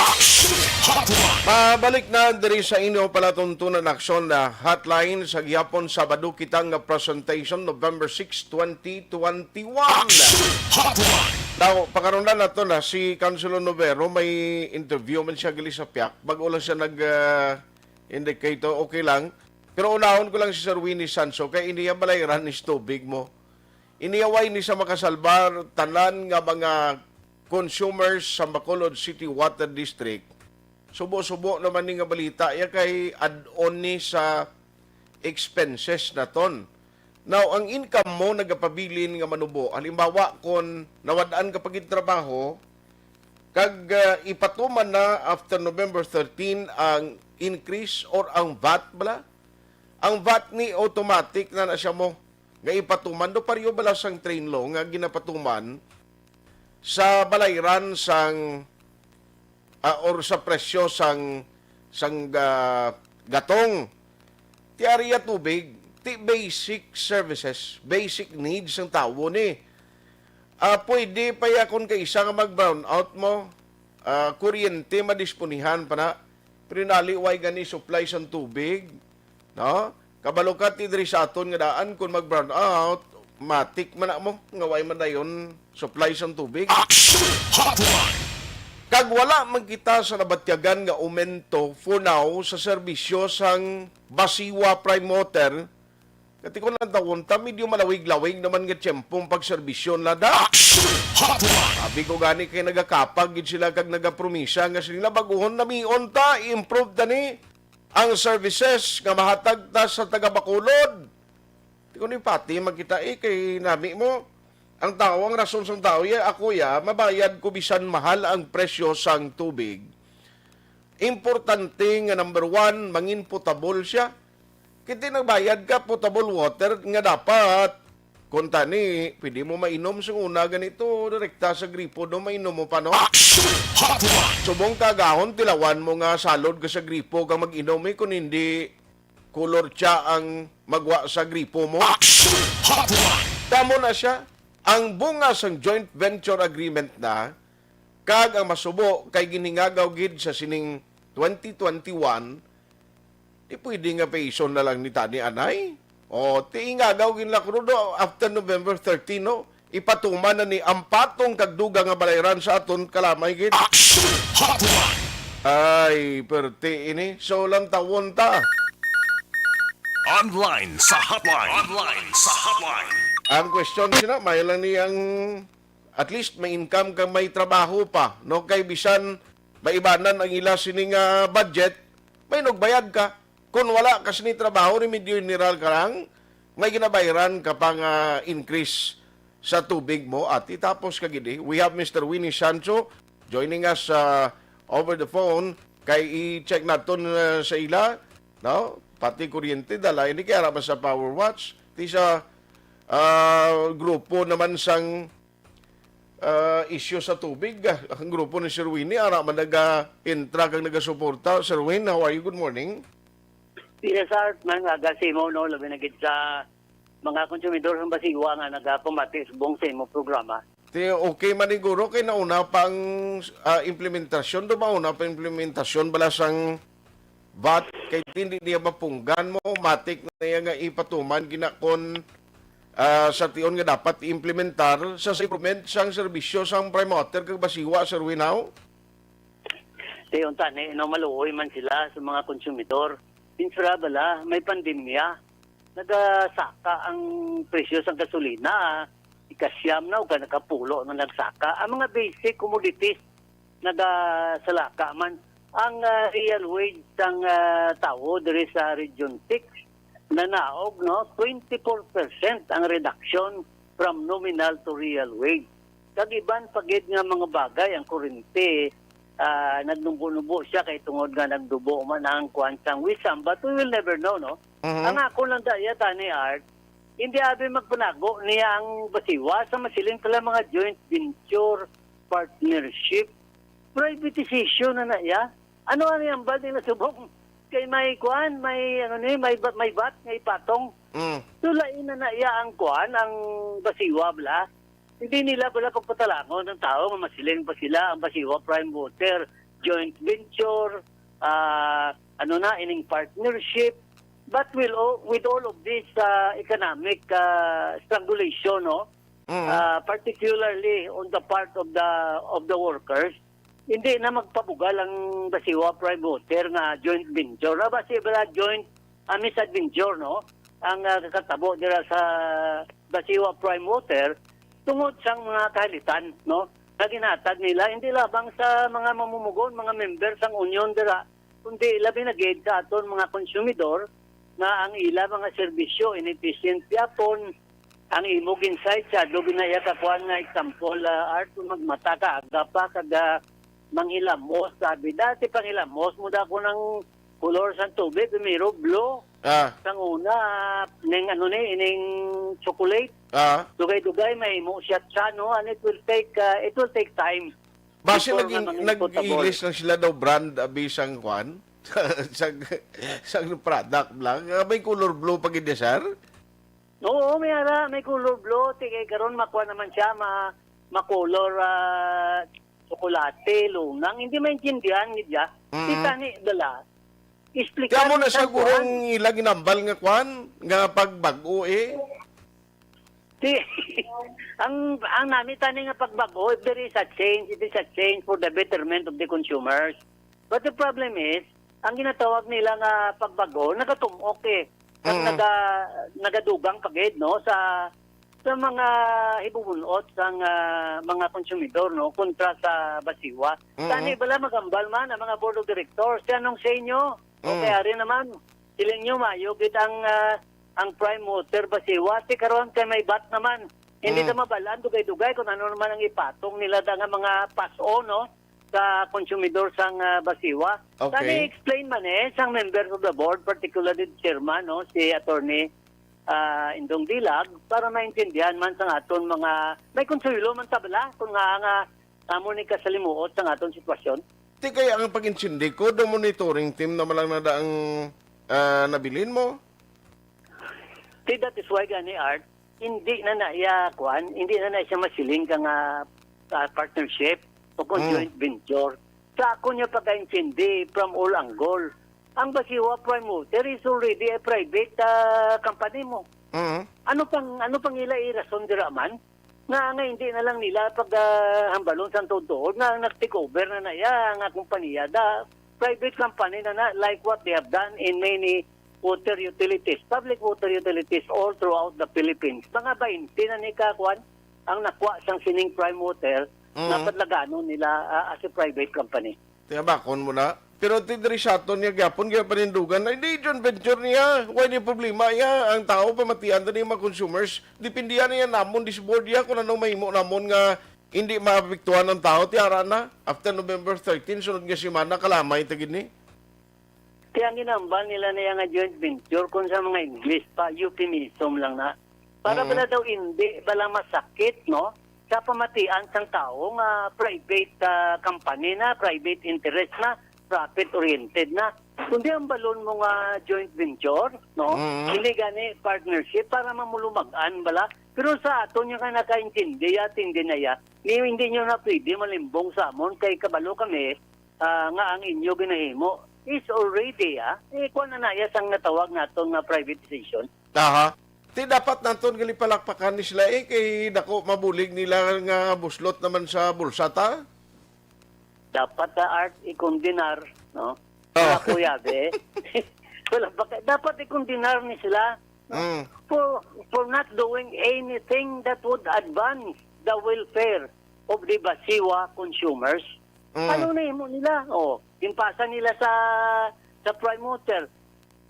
Aksyon Hotline. Pabalik na diri sa inyo palatuntunan aksyon na hotline sa gihapon Sabado kita nga presentation November six, twenty twenty-one. Aksyon Hotline. Now, pakaron na nato na si Councilor Novero, may interview man siya gali sa piak. Bago lang siya nag uh, indicate, okay lang. Pero unahon ko lang si Sir Winnie Sanso kay iniya balayran ni tubig mo. Iniya way ni sa makasalbar tanan nga mga consumers sa Bacolod City Water District. Subo-subo naman ni nga balita ya kay add-on ni sa expenses naton. Now, ang income mo nagapabilin nga manubo. Halimbawa, kon nawad-an ka pagid trabaho, kag uh, ipatuman na after November thirteen ang increase or ang VAT bala? Ang VAT ni automatic na na siya mo nga ipatuman do pareho bala sang train law nga ginapatuman sa balayran sang uh, or sa presyo sang sang uh, gatong ti area tubig ti basic services, basic needs sang tawo ni. Uh, pwede pa yakon kay isa nga mag-brown out mo, uh, kuryente madisponihan pa na, pero naliway gani supply sang tubig, no? Kabalo ka ti diri sa aton nga daan kun mag-brown out, matik man na mo nga way man dayon supply sang tubig. Action Hotline. Kag wala man kita sa nabatyagan nga aumento for now sa serbisyo sang Basiwa Prime Water, kati ko lang tawon ta, medyo malawig-lawig naman nga tiyempo ang pagserbisyo nila da. Action Hotline. Sabi ko gani kay nagakapag gid sila kag nagapromisa nga sila baguhon namion ta, i-improve ta ni ang services nga mahatag ta sa taga Bacolod. Di ko ni pati magkita eh, kay nami mo. Ang tao, ang rason sang tao, ya, ako ya, mabayad ko bisan mahal ang presyo sang tubig. Importante nga number one, mangin potable siya. Kiti nagbayad ka potable water nga dapat. Kung tani, pwede mo mainom sa una ganito, direkta sa gripo do, mainom mo pa, no? Action Hotline. Subong kagahon, tilawan mo nga salod ka sa gripo kang mag-inom eh, kung hindi kulor siya ang magwa sa gripo mo. Action Hotline. Tamo na siya. Ang bunga sang joint venture agreement na, kag ang masubo kay ginhingagaw gid sa sining twenty twenty-one, di pwede nga paison na lang ni tani anay. O, ti ingagaw gid na krudo after November thirteen, no? Ipatuman na ni ang patong kag dugang nga balayran sa aton kalamay gid. Action Hotline. Ay, perti ini. So, lantawon ta. Online sa hotline. Online sa hotline. Ang question sina, may lang ni ang at least may income kag may trabaho pa, no? Kay bisan maibanan ang ila sini nga budget, may nagbayad ka. Kung wala ka sini trabaho, remedyo general ka lang, may ginabayran ka pa nga increase sa tubig mo, ati. Tapos kagidi, we have Mister Winnie Sancho joining us uh, over the phone. Kay i-check naton uh, sa ila, no? Pati kuryente, dala ini kay ara man sa Power Watch. Ti sa uh, grupo naman sang uh, issue sa tubig, ah, ang grupo ni Sir Winnie, ara man naga-intra kag nagasuporta. Sir Win, how are you? Good morning. Yes, Art, man, aga sa imo, no, labi na gid sa mga konsumidor sa Basiwa nga nagapamati subong sa imo programa. Ti okay man siguro kay nauna pa ang ah, implementasyon, do mauna pa implementasyon bala sang VAT kay hindi niya mapunggan mo, matik na niya nga ipatuman ginakon ah, sa tion nga dapat implementar sa improvement sang serbisyo sang Prime Water kag Basiwa, Sir Win, how? Ti unta ni, no, maluoy man sila sa mga konsumidor. Insura bala, may pandemya. Nagasaka ang presyo sang gasolina, ikasyam na o nakapulo na nagsaka. Ang mga basic commodities nagasalaka man. Ang ah, real wage sang ah, tawo diri sa Region six nanaog, no, twenty-four percent ang reduction from nominal to real wage. Kag iban pa gid nga mga bagay, ang kurente, ah, nagnubo-nubo siya kay tungod nga nagdubo man ang kuwan sang wisam, but we will never know, no? Mhm. Ang ako lang da iya tani, Art, hindi abi magpanago niya ang Basiwa sa masiling pala mga joint venture, partnership, privatization na na iya. Ano ang iyang bal nila subong? Kay may kuwan, may ano ni, may ba-, may bat, may patong. Mm. So, lain na na iya ang kuwan, ang Basiwa bala. Hindi nila bala pagpatalangon ng tao nga masiling pa sila ang Basiwa Prime Water joint venture, ah, ano na, ining partnership. But will, o-, with all of this, ah, economic, ah, strangulation, no? Mm. Ah, particularly on the part of the, of the workers, hindi na magpabugal ang Basiwa Prime Water nga joint venture. Ah, basi bala joint, ah, misadventure, no? Ang, ah, kakatabo dira sa Basiwa Prime Water tungod sang mga kahalitan, no? Nga ginhatag nila, hindi lamang sa mga mamumugon, mga member sang union dira, kundi labi na gid sa aton mga konsumidor nga ang ila mga serbisyo inefficient gyapon. Ang imo ginsay sa do ginaya ka kuan nga example, ah, Art, kung magmata ka, aga pa, kag, ah, manghilamos, sabi, dati panghilamos mo da ko ng kulor sa tubig, primero blue. Ah. Sang una, ah, ning ano ni, ning chocolate. Ah. Dugay-dugay, mahimo siya siya, no? And it will take, ah, it will take time. Base before nag-, nga mangin potable. Nag-ilis lang sila daw brand, abi, sang kwan? Sang, sang product lang. Ah, may color blue pa gid niya, sir? Oo, may ara, may color blue. Ti kay karon makwa naman siya, ma-, ma-color, ah, tsokolate, lunang. Hindi maintindihan gid ya. Mm. Kita ni dala. Explicar. Kaya mo na sa gurong ila ginambal nga kwan, nga pagbag-o eh. Di, ang, ang nami tani nga pagbago, if there is a change, it is a change for the betterment of the consumers. But the problem is, ang ginatawag nila nga pagbago, nagatumok eh. Kag Mm. naga-, nagadugang pa gid, no, sa, sa mga hibubunot sang, ah, mga konsumidor, no, kontra sa Basiwa. Mm. Tani bala magambal man ang mga board of directors. Siya nung sa inyo, Mm. okay, ari naman. Siling nyo, mayo gid ang, ah, ang Prime Water Basiwa. Ti karon kay may bat naman. Hindi Mm. na mabalaan dugay-dugay kung ano naman ang ipatong nila da nga mga paso, no, sa konsumidor sang, ah, Basiwa. Okay. Kani explain man eh sang members of the board, particularly the chairman, no, si Attorney, ah, Indong Dilag, para maintindihan man sang aton mga, may konsuelo man ta bala kung nga, nga amo ni kasalimuot sang aton sitwasyon. Ti kay ang pag-intindi ko, do monitoring team naman lang na da ang, ah, nabilin mo? Ti that is why gani, Art, hindi na na iya, kuan, hindi na na siya masiling ka nga, ah, partnership o kung Mm. joint venture. Sa ako niya pagkaintindi from all angle, ang Basiwa Prime Water is already a private, ah, company mo. Mm. Ano pang, ano pang ila irason dira man? Nga, nga hindi na lang nila pag, ah, hambalon sa tuod-tuod nga nag-take over na na iya nga kompanya da. Private company na na, like what they have done in many water utilities, public water utilities all throughout the Philippines. Mga baynte na ni ka, kuwan, ang nakuha sang sining Prime Water nga Mm. padlaganon nila, ah, as a private company. Tiyabakon mo na. Pero ti diri sa aton niya gyapon, gyapon panindugan. Ay, di, joint venture niya. Why ni problema iya? Ang tao, pamatian ta ni mga consumers. Depende yan niya namon, this board ya, kung ano mahimo namon nga hindi maapektuhan ang tao. Tiara na, after November thirteen, sunod nga semana, kalamay ta gid ni. Kaya ang ginambal nila na yan nga joint venture, kung sa mga English pa, euphemism lang na. Para Mm. bala daw hindi, bala masakit, no? Sa pamatian sang tao nga private, ah, company na, private interest na, profit-oriented na. Kundi ang balon mo nga joint venture, no? Mm. Hindi gani partnership para mamulumag-an bala. Pero sa aton yung nga nakaintindi, ya, tindi na ya, ni, hindi nyo na pwede malimbong sa amon kay kabalo kami, ah, nga ang inyo ginahimo is already, ah, eh, kuwan na na ya sang natawag naton nga privatization. Aha. Ti dapat naton gali palakpakan ni sila, eh, kay dako mabulig nila nga buslot naman sa bulsa ta. Dapat sa Art ikondenar, no? Oh. Mga kuyabe. Wala ba ka-, dapat ikondenar ni sila, no? Mm. For, for not doing anything that would advance the welfare of the Basiwa consumers. Mm. Ano na imo nila? Oh, ginpasa nila sa, sa Prime Water.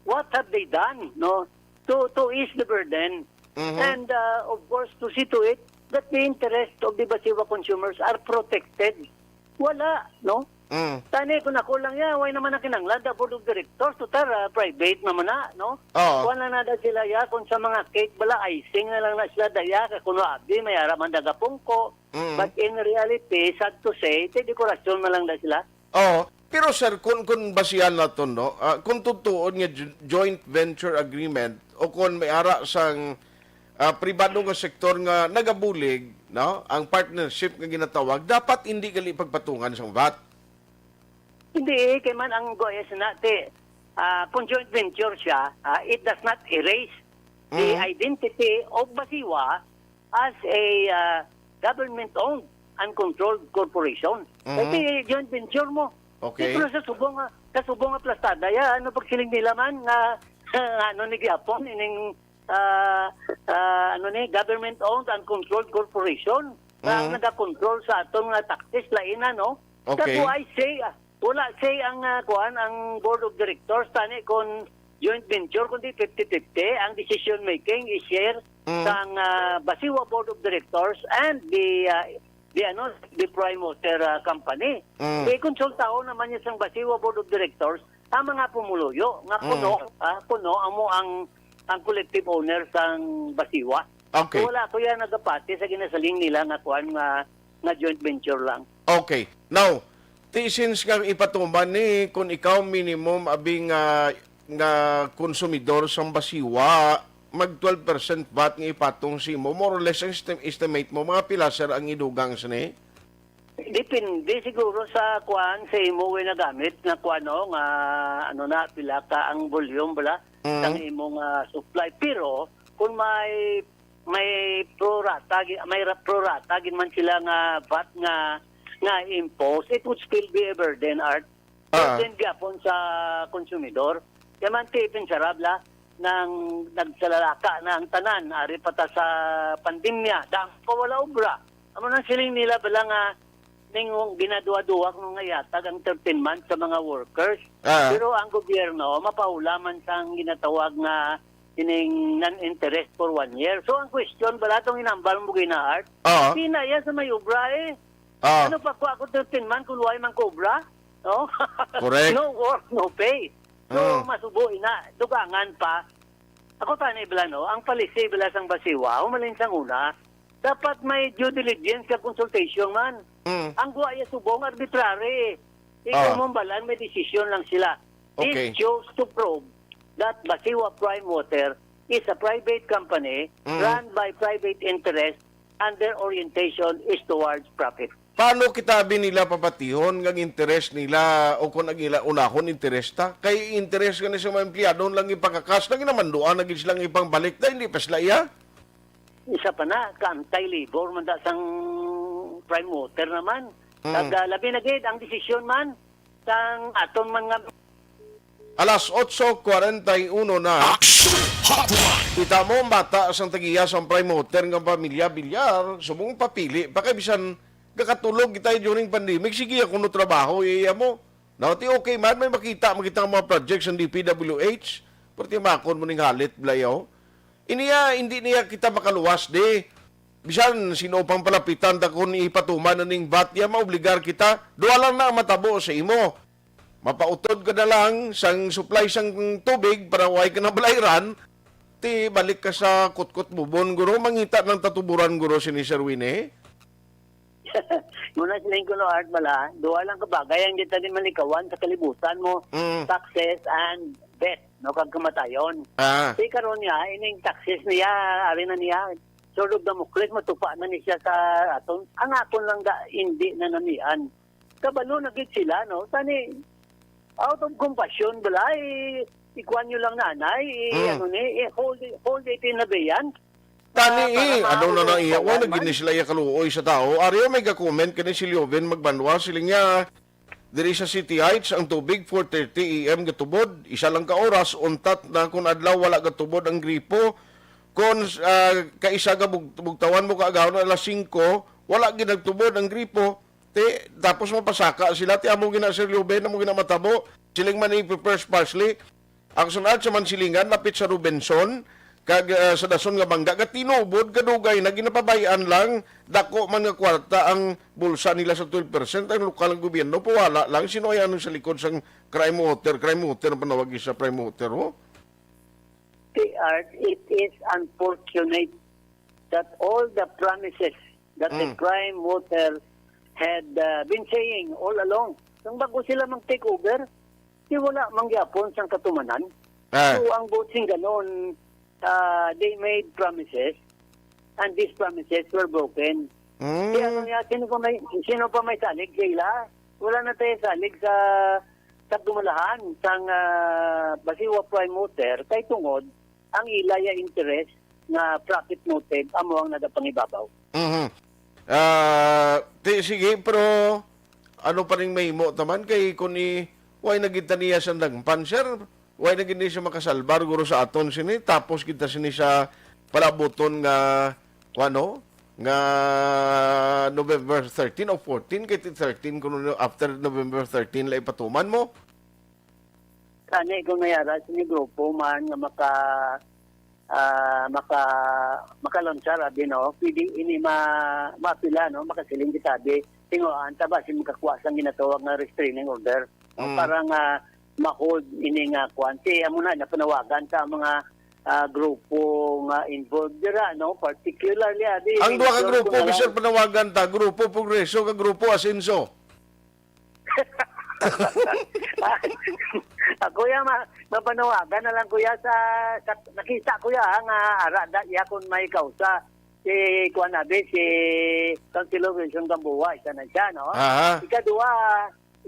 What have they done, no? To, to ease the burden. Mhm. And, uh, of course, to see to it that the interests of the Basiwa consumers are protected. Wala, no? Mm. Tani, kung ako lang ya, way naman ang kinanglan, the board of directors, total, ah, private naman na, no? Oo. Kuha na na da sila ya, kung sa mga cake bala, icing na lang na sila da ya, kay kuno abi, may ara man daga pungko. Mm. But in reality, sad to say, ti dekorasyon na lang da sila. Oo. Pero sir, kung, kung basihan naton, no, ah, kung tutuon nga jo-, joint venture agreement o kung may ara sang, ah, pribado nga sektor nga nagabulig, no, ang partnership nga ginatawag, dapat hindi gali pagpatungan sang vat. Hindi, kay man ang G O S na, ti, ah, kung joint venture siya, ah, it does not erase the Mm. identity of Basiwa as a, ah, government-owned and controlled corporation. Mm. Kay ti joint venture mo. Okay. Pero sa subong nga, sa subong nga plastada, ya, ano pagsiling nila man nga, ano ni gihapon, ining, ah, ah, ano ni, government-owned and controlled corporation nga Mm. nagakontrol sa aton nga taxes, lain na, no? Okay. That's why I say, ah, wala say ang, ah, kuan, ang board of directors, tani kung joint venture, kundi fifty fifty, ang decision making is share Mm. sang, ah, Basiwa Board of Directors and the, ah, the, ano, the Prime Water, ah, Company. Mm. Di konsultaho naman niya sang Basiwa Board of Directors ang mga pumuluyo nga Mm. kuno, ah, kuno amo ang, ang collective owner sang Basiwa. Okay. So, wala ko yan nagapati sa ginasiling nila nga kuan nga, nga joint venture lang. Okay. Now, ti since nga ipatuman ni, kung ikaw minimum abi nga, nga konsumidor sang Basiwa, mag twelve percent vat nga ipatong sa imo, more or less ang estim-, estimate mo, mga pila, sir, ang idugang sini? Depende siguro sa kuan, sa imo nga nagamit nga kuan, no, nga ano na, pila ka ang volume bala Mm. sang imo nga supply. Pero kung may, may pro rata, gi-, may ra-, pro rata gid man sila nga vat nga, nga impose, it would still be a burden, Art. Ah. Burden gyapon sa konsumidor. Kaya man, ti, pinsara bala, nang nagsalalaka na ang tanan, ari pa ta sa pandemya, damo pa wala obra. Amo nang siling nila bala nga ning ginaduwa-duwa kuno nga ihatag ang thirteen months sa mga workers. Ah. Pero ang gobyerno, mapahula man sang ginatawag nga ining non-interest for one year. So, ang question bala, tong inambal mo, Gina Art, Ah. di na iya sa may obra eh. Ah. Ano pa kuha ko thirteen months kung wala man ko obra? No? Correct. No work, no pay. So, Mm. masubo ina, dugangan pa. Ako tani bala, no, ang policy bala sang Basiwa, humalin sang una, dapat may due diligence ka consultation man. Mm. Ang guwa iya subong arbitrary. Ikaw Ah. mong balan, may decision lang sila. Okay. It shows to prove that Basiwa Prime Water is a private company Mm. run by private interest and their orientation is towards profit. Paano kita abi nila papatihon nga ang interes nila o kung ang ila unahon interes ta? Kay interes gani sa mga empleyado lang ipakakas, na ginamanduan na gid sila nga ipangbalik, dahil hindi pa sila iya. Isa pa na, ka-anti-labor man da sang Prime Water naman. Mm. Kag, ah, labi na gid ang desisyon man sang aton man nga Alas otso kwarenta y uno na. Action Hotline! Kita mo, ang bata sang tagiya sang Prime Water nga pamilya Villar, subong papili pa kay bisan gakatulog kita during pandemic, sige ako no trabaho, iya mo. Now, ti okay man, may makita, makita ang mga projects ng D P W H, pero ti makon mo ning halit, blayaw. Iniya, hindi niya kita makaluwas, di. Bisan sino pang palapitan ta kung ipatuman na ning vat, ya maobligar kita, duha lang na ang matabo sa imo. Mapautod ka na lang sang supply sang tubig para way ka na balayran. Ti balik ka sa kutkot bubon, guro. Mangita ng tatuburan, guro, sini Sir Winnie. Muna siling ko, no, Art, bala, duha lang ka bagay ang di ta di malikawan sa kalibutan mo, Mm. taxes and death, no, kag kamatayon. Ah. Di karon nga, ining taxes niya, ari na niya, sword of Damocles, matupa na ni siya sa aton. Ang akon lang da, hindi na namian. Kabalo na gid sila, no? Tani, out of compassion, bala, i-, ikuan nyo lang nanay, i-, Mm. ano ni, i-hold, hold it in abeyance. Tani, Ah, para eh, ano na makulong na iya, ka wala man. Gini sila iya kaluoy sa tao. Ariyo may ga-comment kani si Lioven Magbanwa, sila niya, diri sa City Heights, ang tubig, four thirty A M gatubod, isa lang ka oras, untat na kung adlaw, wala gatubod ang gripo. Kung, ah, kaisa ka bug-, bugtawan mo kaagahon alas singko, wala gid nagtubod ang gripo. Ti, tapos mapasaka sila, ti amo gina, Sir Lioven, amo gina matabo. Siling man ni First Parsley, ang sunod sa Mansilingan, lapit sa Robinson, Kag, ah, sa dason nga bangga, gatinubod, kadugay na, ginapabay-an lang, dako man nga kwarta ang bulsa nila sa twelve percent, ang lokal nga gobyerno, pawala lang, sino kaya nang sa likod sang Prime Water, Prime Water ang panawag sa Prime Water, ho? The art, it is unfortunate that all the promises that the Mm. Prime Water had uh, been saying all along, nang bago sila mag-take over, di wala man gyapon sang katumanan. Ah. So, ang buot sing ganon, uh, they made promises and these promises were broken. Mm. Kaya ano nga, sino pa may, sino pa may salig sa ila? Wala na tayo salig sa, sa gumalahan sang uh, Basiwa Prime Water kay tungod ang ila ya interest nga profit motive amo ang nagapangibabaw. Mhm. Ah, ti, sige, pero ano pa ning mahimo taman kay kung i, way na gid ta niya sa dangpan, sir? Way na gid ni siya makasalbar guro sa aton sini, tapos kita sini sa palabuton nga, kuano, nga November thirteen o fourteen, kay ti thirteen kuno, after November thirteen la ipatuman mo. Kani kung mayara sini grupo man nga maka ah, maka makalonsar abi, no, pwede ini ma maapila, no, makasiling kita abi, tinguhaan ta ba si makakuha sang ginatawag nga restraining order, no, Mm. para nga ma-hold ini nga kuan. Si amo na napanawagan sa mga ah, grupo nga involved dira, no, particularly abi Ang duha ka involved grupo, ko na lang. Mister, panawagan ta, Grupo Progreso kag Grupo Asenso. Ah, kuya, ma mapanawagan na lang, kuya, sa, sa nakita, kuya, ha, nga ara da iya kun may kausa si kuan abi, si Councilor Wilson Gamboa, isa na siya, no? Aha. Ikaduha,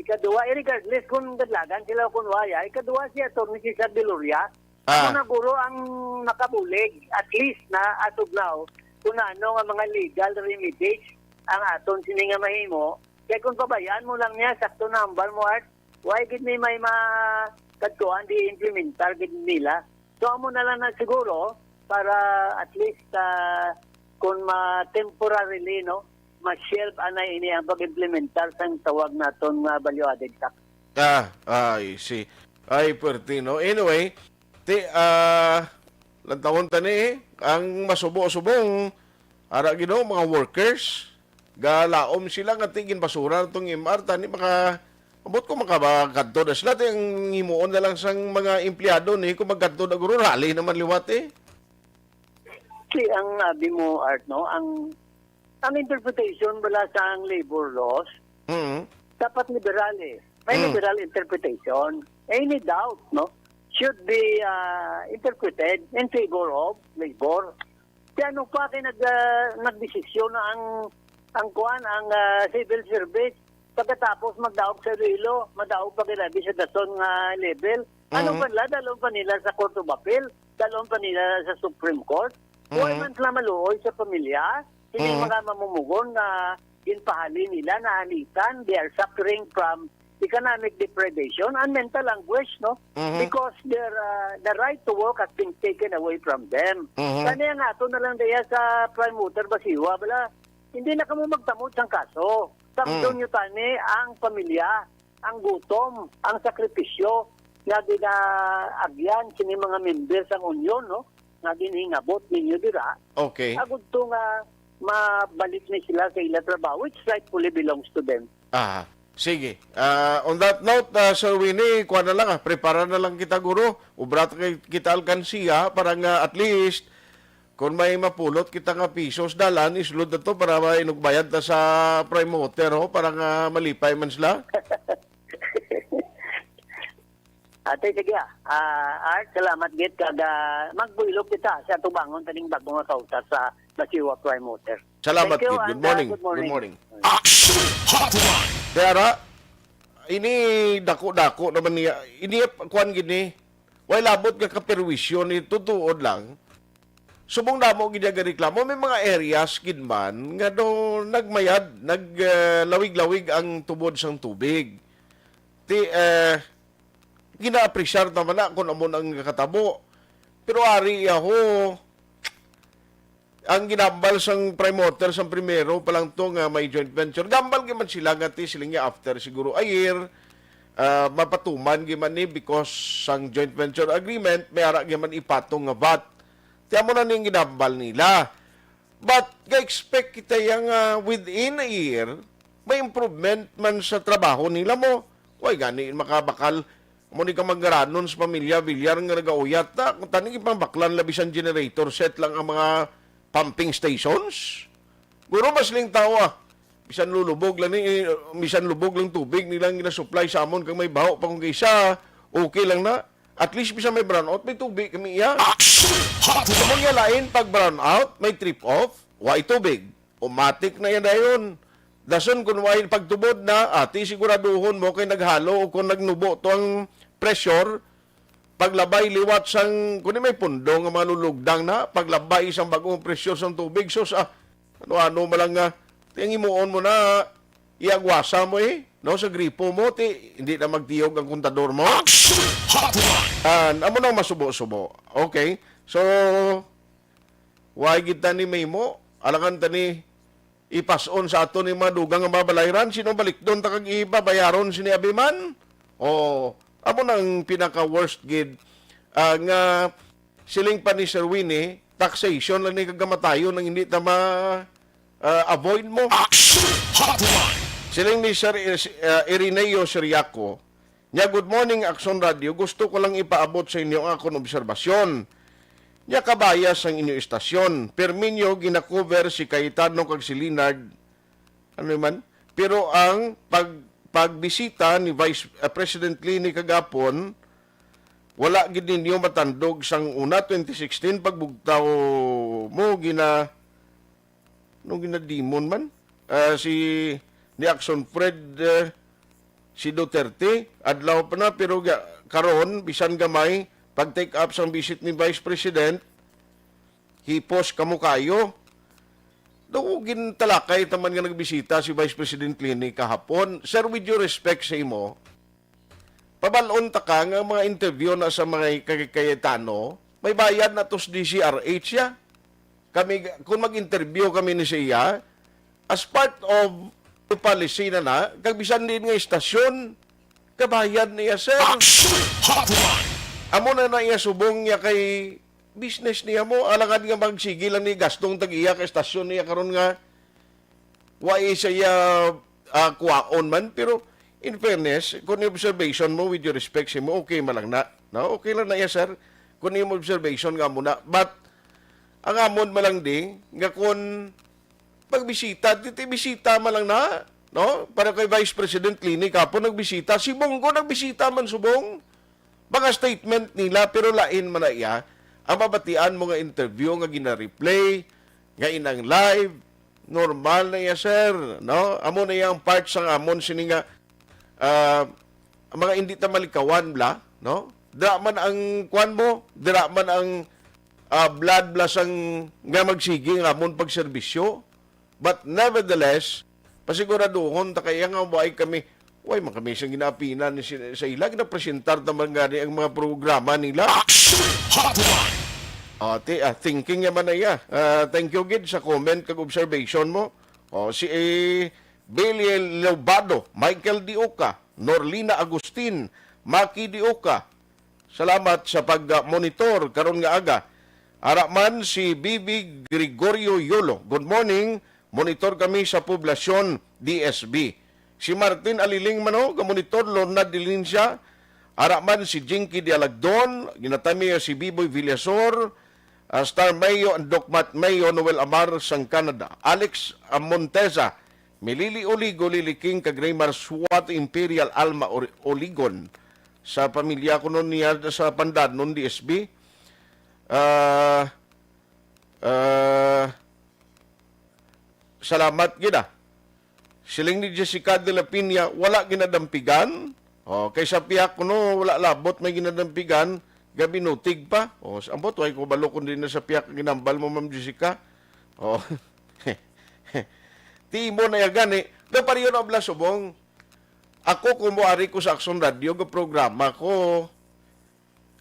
ikaduha, eh, regardless kung gadlagan sila o kung waya, ikaduha si Attorney Cesar De Loria, Ah. Amo na guro ang nakabulig, at least na as of now, kung ano nga mga legal remedies ang aton sini nga mahimo. Kay kung pabayaan mo lang niya, sakto na hambal mo, Art, why gid ni may makadtuan di implementar gid nila? So amo na lang na siguro para at least ah, kung ma-temporarily, no, ma-shelve anay ini ang pag-implementar sang tawag naton nga value added tax. Ah, I see. Ay, pwerte, no? Anyway, ti, ah, lantawon ta ni, ang masubo-subong, ara gid, no, mga workers, galaom sila nga ti ginbasura tong M R, tani maka, abot ko makabagkadto na sila, ti ang himuon na lang sang mga empleyado ni, kung magkadto na guro, rally naman liwat eh. Si ang abi mo, Art, no, ang ang interpretation bala sa ang labor laws, Mm. dapat liberal eh. May Mm. liberal interpretation. Any doubt, no, should be ah, interpreted in favor of labor. Kaya ano pa kay nag, ah, nagdesisyon na ang ang kuan, ang ah, civil service, pagkatapos magdaog sa Iloilo, madaog pa ginabi sa dason nga level. Ano Mhm. pa nila? Dalon pa nila sa Court of Appeal? Dalon pa nila sa Supreme Court? Why Mhm. man sila maluoy sa pamilya? Hindi Mhm. mga mamumugon na ginpahali nila, nahalitan, they are suffering from economic deprivation and mental anguish, no? Mhm. Because their uh, the right to work has been taken away from them. Mhm. Kani ang ato na lang diya sa Prime Water Basiwa, bala, hindi na kamo magtamod sang kaso. Samdon Mm. nyo tani ang pamilya, ang gutom, ang sakripisyo nga ginaagyan sini mga member sang union, no? Nga ginhingabot ninyo dira. Okay. Agud to nga mabalik ni sila sa ila trabaho, which rightfully belongs to them. Ah, sige. Ah, on that note, ah, Sir Winnie, kuha na lang, ah, prepara na lang kita, guro. Ubra ta kay kita alkansiya para nga at least kung may mapulot kita nga pisos dalan, isulod na to para mainugbayan ta sa Prime Water, ho, para nga malipay man sila. Ate, sige ah. Ah, Art, salamat gid kag ah, magbuylog kita sa tubangon kaning bag-o nga kautas sa Basiwa Prime Water. Salamat Thank you, gid. Good and, ah, morning. good morning. Good morning. Action Hotline. Dara, ini dako-dako naman niya. Ini kuan gid ni. Way labot nga kaperwisyo ni, tutuod lang. Subong damo gid nga reklamo, may mga areas gid man nga do nagmayad, nag ah, lawig-lawig ang tubod sang tubig. Ti eh, gina-appreciate naman na kung amo ang katabo. Pero ari ho, ang ginambal sang Prime Water sang primero pa lang to nga may joint venture. Gambal gyud man sila nga ti siling nga after siguro a year, ah, mapatuman gyud man ni because sang joint venture agreement may ara gyud man ipatong nga vat. Ti amo na ning ginambal nila. But ga-expect kita yang, ah, within a year, may improvement man sa trabaho nila mo. Way gani makabakal mo ni ka manggaranon sa pamilya Villar nga nagauyat ta. Kung tani ginpambaklan la bisan generator set lang ang mga pumping stations. Guro mas ling tawo, ah. Bisan lulubog lang ni, eh, bisan lubog lang tubig nilang ginasupply sa amon kag may baho pa kung kaysa, okay lang na. At least bisan may brownout, may tubig kami iya. Action Hotline! Kung iya lain pag brownout, may trip off, way tubig. Umatik na yan dayon. Dason kung way pagtubod na, ati siguraduhon mo kay naghalo o kung nagnubo to ang pressure, paglabay liwat sang, kundi may pundo nga mga lulugdang na, paglabay sang bagong pressure sang tubig, sus, ah, ano-ano man lang nga, ti ang himuon mo na, iagwasa mo eh, no, sa gripo mo, ti, hindi na magtiyog ang kontador mo. Action Hotline! Ah, amo nang masubo-subo. Okay, so, why gid ta ni mahimo? Alangan ta ni ipas-on sa aton ni mga dugang nga mga balayran, sino balikdon ta kag ibabayaron sini abi man? O, amo nang pinaka-worst gid, ah, nga siling pa ni Sir Winnie, taxation lang ni kagamatayon ang hindi ta ma, ah, avoid mo. Action Hotline! Siling ni Sir, ah, Irineo Siriaco, niya, "Good morning, Action Radio. Gusto ko lang ipaabot sa inyo ang akon obserbasyon. Niya, kabayas ang inyo istasyon. Permi nyo ginakover si Cayetano kag si Leonard, ano man. Pero ang pag-, pagbisita ni Vice, ah, President Leni kagapon, wala gid ninyo matandog sang una, twenty sixteen, pagbugtaw mo, gina-, nung ginadimon man, ah, si, ni Action Fred, eh, si Duterte, adlaw pa na, pero ga-, karon, bisan gamay, pag-take up sang visit ni Vice President, hipos kamo kayo. Daw gintalakay ta man nga nagbisita si Vice President Leni kahapon. Sir, with due respect sa imo, pabal-on ta ka nga mga interview na sa mga kay Cayetano, may bayad na to sa D Z R H ya. Kami, kung mag-interview kami ni siya, as part of the policy na na, kag bisan din nga istasyon, kabayad niya, sir. Action Hotline! Amo na na iya subong niya kay business niya mo, alagad nga magsige lang ni gastong tag-iya ka istasyon niya karon nga wa siya, ah, kuwaon man. Pero in fairness, kung observation mo, with your respect sa imo, okay man lang na. No? Okay lang na iya, sir. Kung imo observation nga mo na. But, ang amon man lang di, nga kung pagbisita, ti bisita man lang na, no? Para kay Vice President Leni, kapon nagbisita. Si Bong Go nagbisita man subong. Mga statement nila, pero lain man na iya. Ang mabatian mo nga interview nga gina-replay, nga inang live, normal na iya, sir, no? Amo na iya ang part sang amon sini nga, ah, mga hindi ta malikawan bla, no? Dira man ang kwan mo, dira man ang, ah, blood bla sang nga magsigi nga amon pagserbisyo. But nevertheless, pasiguraduhon ta kaya nga way kami, way man kami siyang ginaapinan ni si-, sa ila, ginapresentar ta man gani ang mga programa nila. Action Hotline! Ah, ti-, ah, thinking naman na iya. Ah, thank you gid sa comment kag observation mo. O, si, eh, Billy Lobado, Michael Diuca, Norlina Agustin, Maki Diuca, salamat sa pag-monitor karon nga aga. Ara man si Bibi Gregorio Yolo. Good morning. Monitor kami sa poblasyon, D S B. Si Martin Aliling man, oh, ga-monitor, Lorna Dilincia. Ara man si Jinky Dialagdon, ginatami si Biboy Villasor, ah, Star Mayo, and Doc Matt Mayo, Noel Amar sang Canada. Alex, ah, Monteza, Milili Oligo, Lili King, kag Raymar Suat, Imperial Alma Ori-, Oligon. Sa pamilya ko nun niya sa Pandanon, D S B. Ah, ah, salamat gid, ah. Siling ni Jessica de la Piña, wala ginadampigan. Oh, kay sa pihak kuno, wala labot may ginadampigan, gabinutig pa. Oh, ambot, way ko balo kung di na sa pihak ang ginambal mo, Ma'am Jessica. Oh. Ti imo na ya gani. Nga pariyon, Obla Subong. Ako, kung moari ko sa Action Radio, nga programa ko,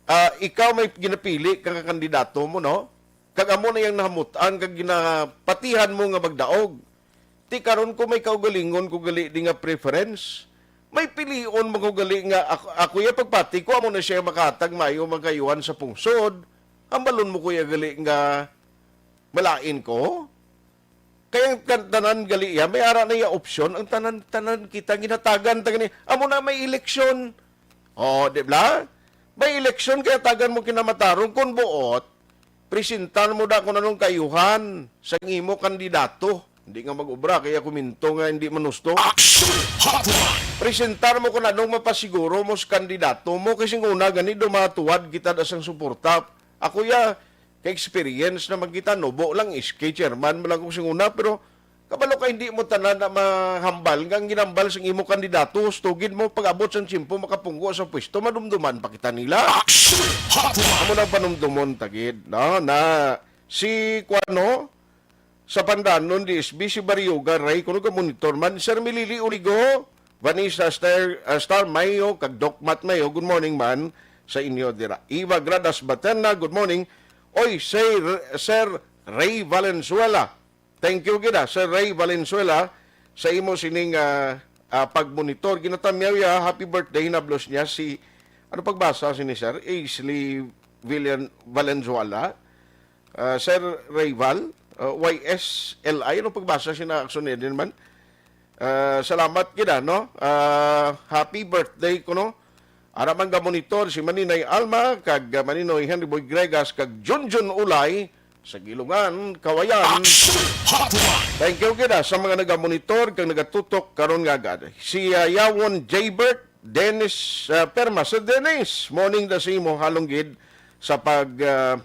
ah, ikaw may ginapili ka nga kandidato mo, no? Kag amo na yang nahamutan, kag ginapatihan mo nga magdaog. Ti karon ko may kaugalingon ko gali di nga preference. May pilion mo ko gali nga ako, ako ya pagpati ko, amo na siya makatag mayo magkayuhan sa pungsod. Hambalon mo ko ya gali nga malain ko? Kay ang kan-, tanan gali ya, may ara na ya opsyon, ang tanan, tanan kita ginhatagan ta gani. Amo na may eleksyon. Oh, di ba? May eleksyon kay tagan mo kinamatarong. Kung buot, presentar mo da kung anong kaayuhan sa imo kandidato. Hindi nga mag-obra, kaya kuminto nga hindi manusto. Action Hotline! Presentar mo kung anong mapasiguro mo sa kandidato mo, kasi una gani dumatuwad kita da sang suporta. Ako ya, ka-experience na magkita, nubo lang, S K chairman mo lang kung singuna, pero kabalo ka, hindi mo tanan na mahambal nga ang ginambal sang imo kandidato, hustugid mo pag-abot sang tiyempo makapunggo sa pwesto, madumduman pa kita nila. Action Hotline! Amo nang panumdumon, tagid, no? Na si, kuwano, sa Pandanon, D S B, si Barioga Ray, kuno ka monitor man. Sir Milili Uligo, Vanessa Star, uh, Star Mayo, kag Doc Matt Mayo, good morning man sa inyo dira. Eva Gradas Baterna, good morning. Oy, Sir, Sir Ray Valenzuela. Thank you gid, ah, Sir Ray Valenzuela, sa imo sining, ah, ah, pagmonitor. Ginatamyaw ya, happy birthday, hinablos niya si, ano pagbasa sini, Sir? Aisley Villan-, Valenzuela. Ah, Sir Rayval, ah, Y S L I, ano pagbasa sina aksyon ni din man? Ah, salamat gid, ah, no? Ah, happy birthday kuno. Ara man ga monitor si Maninay Alma kag, ah, Maninoy Henry Boy Gregas kag Junjun Ulay sa Gilungan, Kawayan. Action Hotline! Thank you gid, ah, sa mga nagamonitor kag nagatutok karon nga agad. Si, ah, Yawon Jaybert, Dennis, ah, Perma. Sir Dennis, morning da sa imo, halong gid sa pag, ah,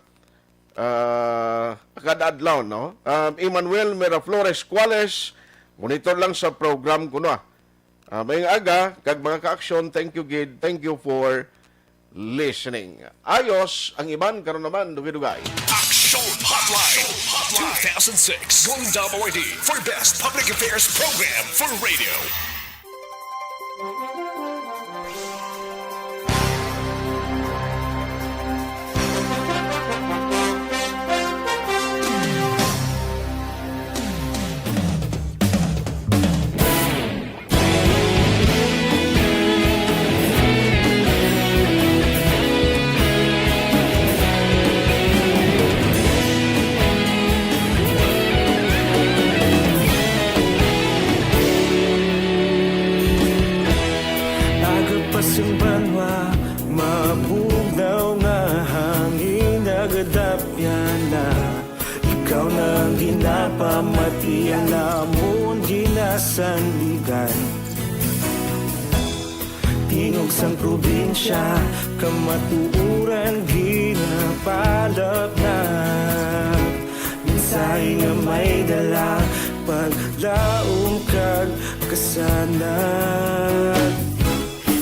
ah, kada adlaw, no? Um, Emmanuel Miraflores Cuales, monitor lang sa program kuno, ah. Ah, maayong aga, kag mga ka-aksyon, thank you gid, thank you for listening. Ayos, ang iban karon naman, dugay-dugay. Action Hotline, two thousand six Golden Dome Awardee for Best Public Affairs Program for Radio. Aga pa sing banwa, mabugnaw nga hangin, nagadapyan na. Ikaw na ang ginapamatian namon ginasandigan. Tingog sang probinsya, kamatuoran ginapalapnat. Mensahe nga may dala, paglaom kag kasanag.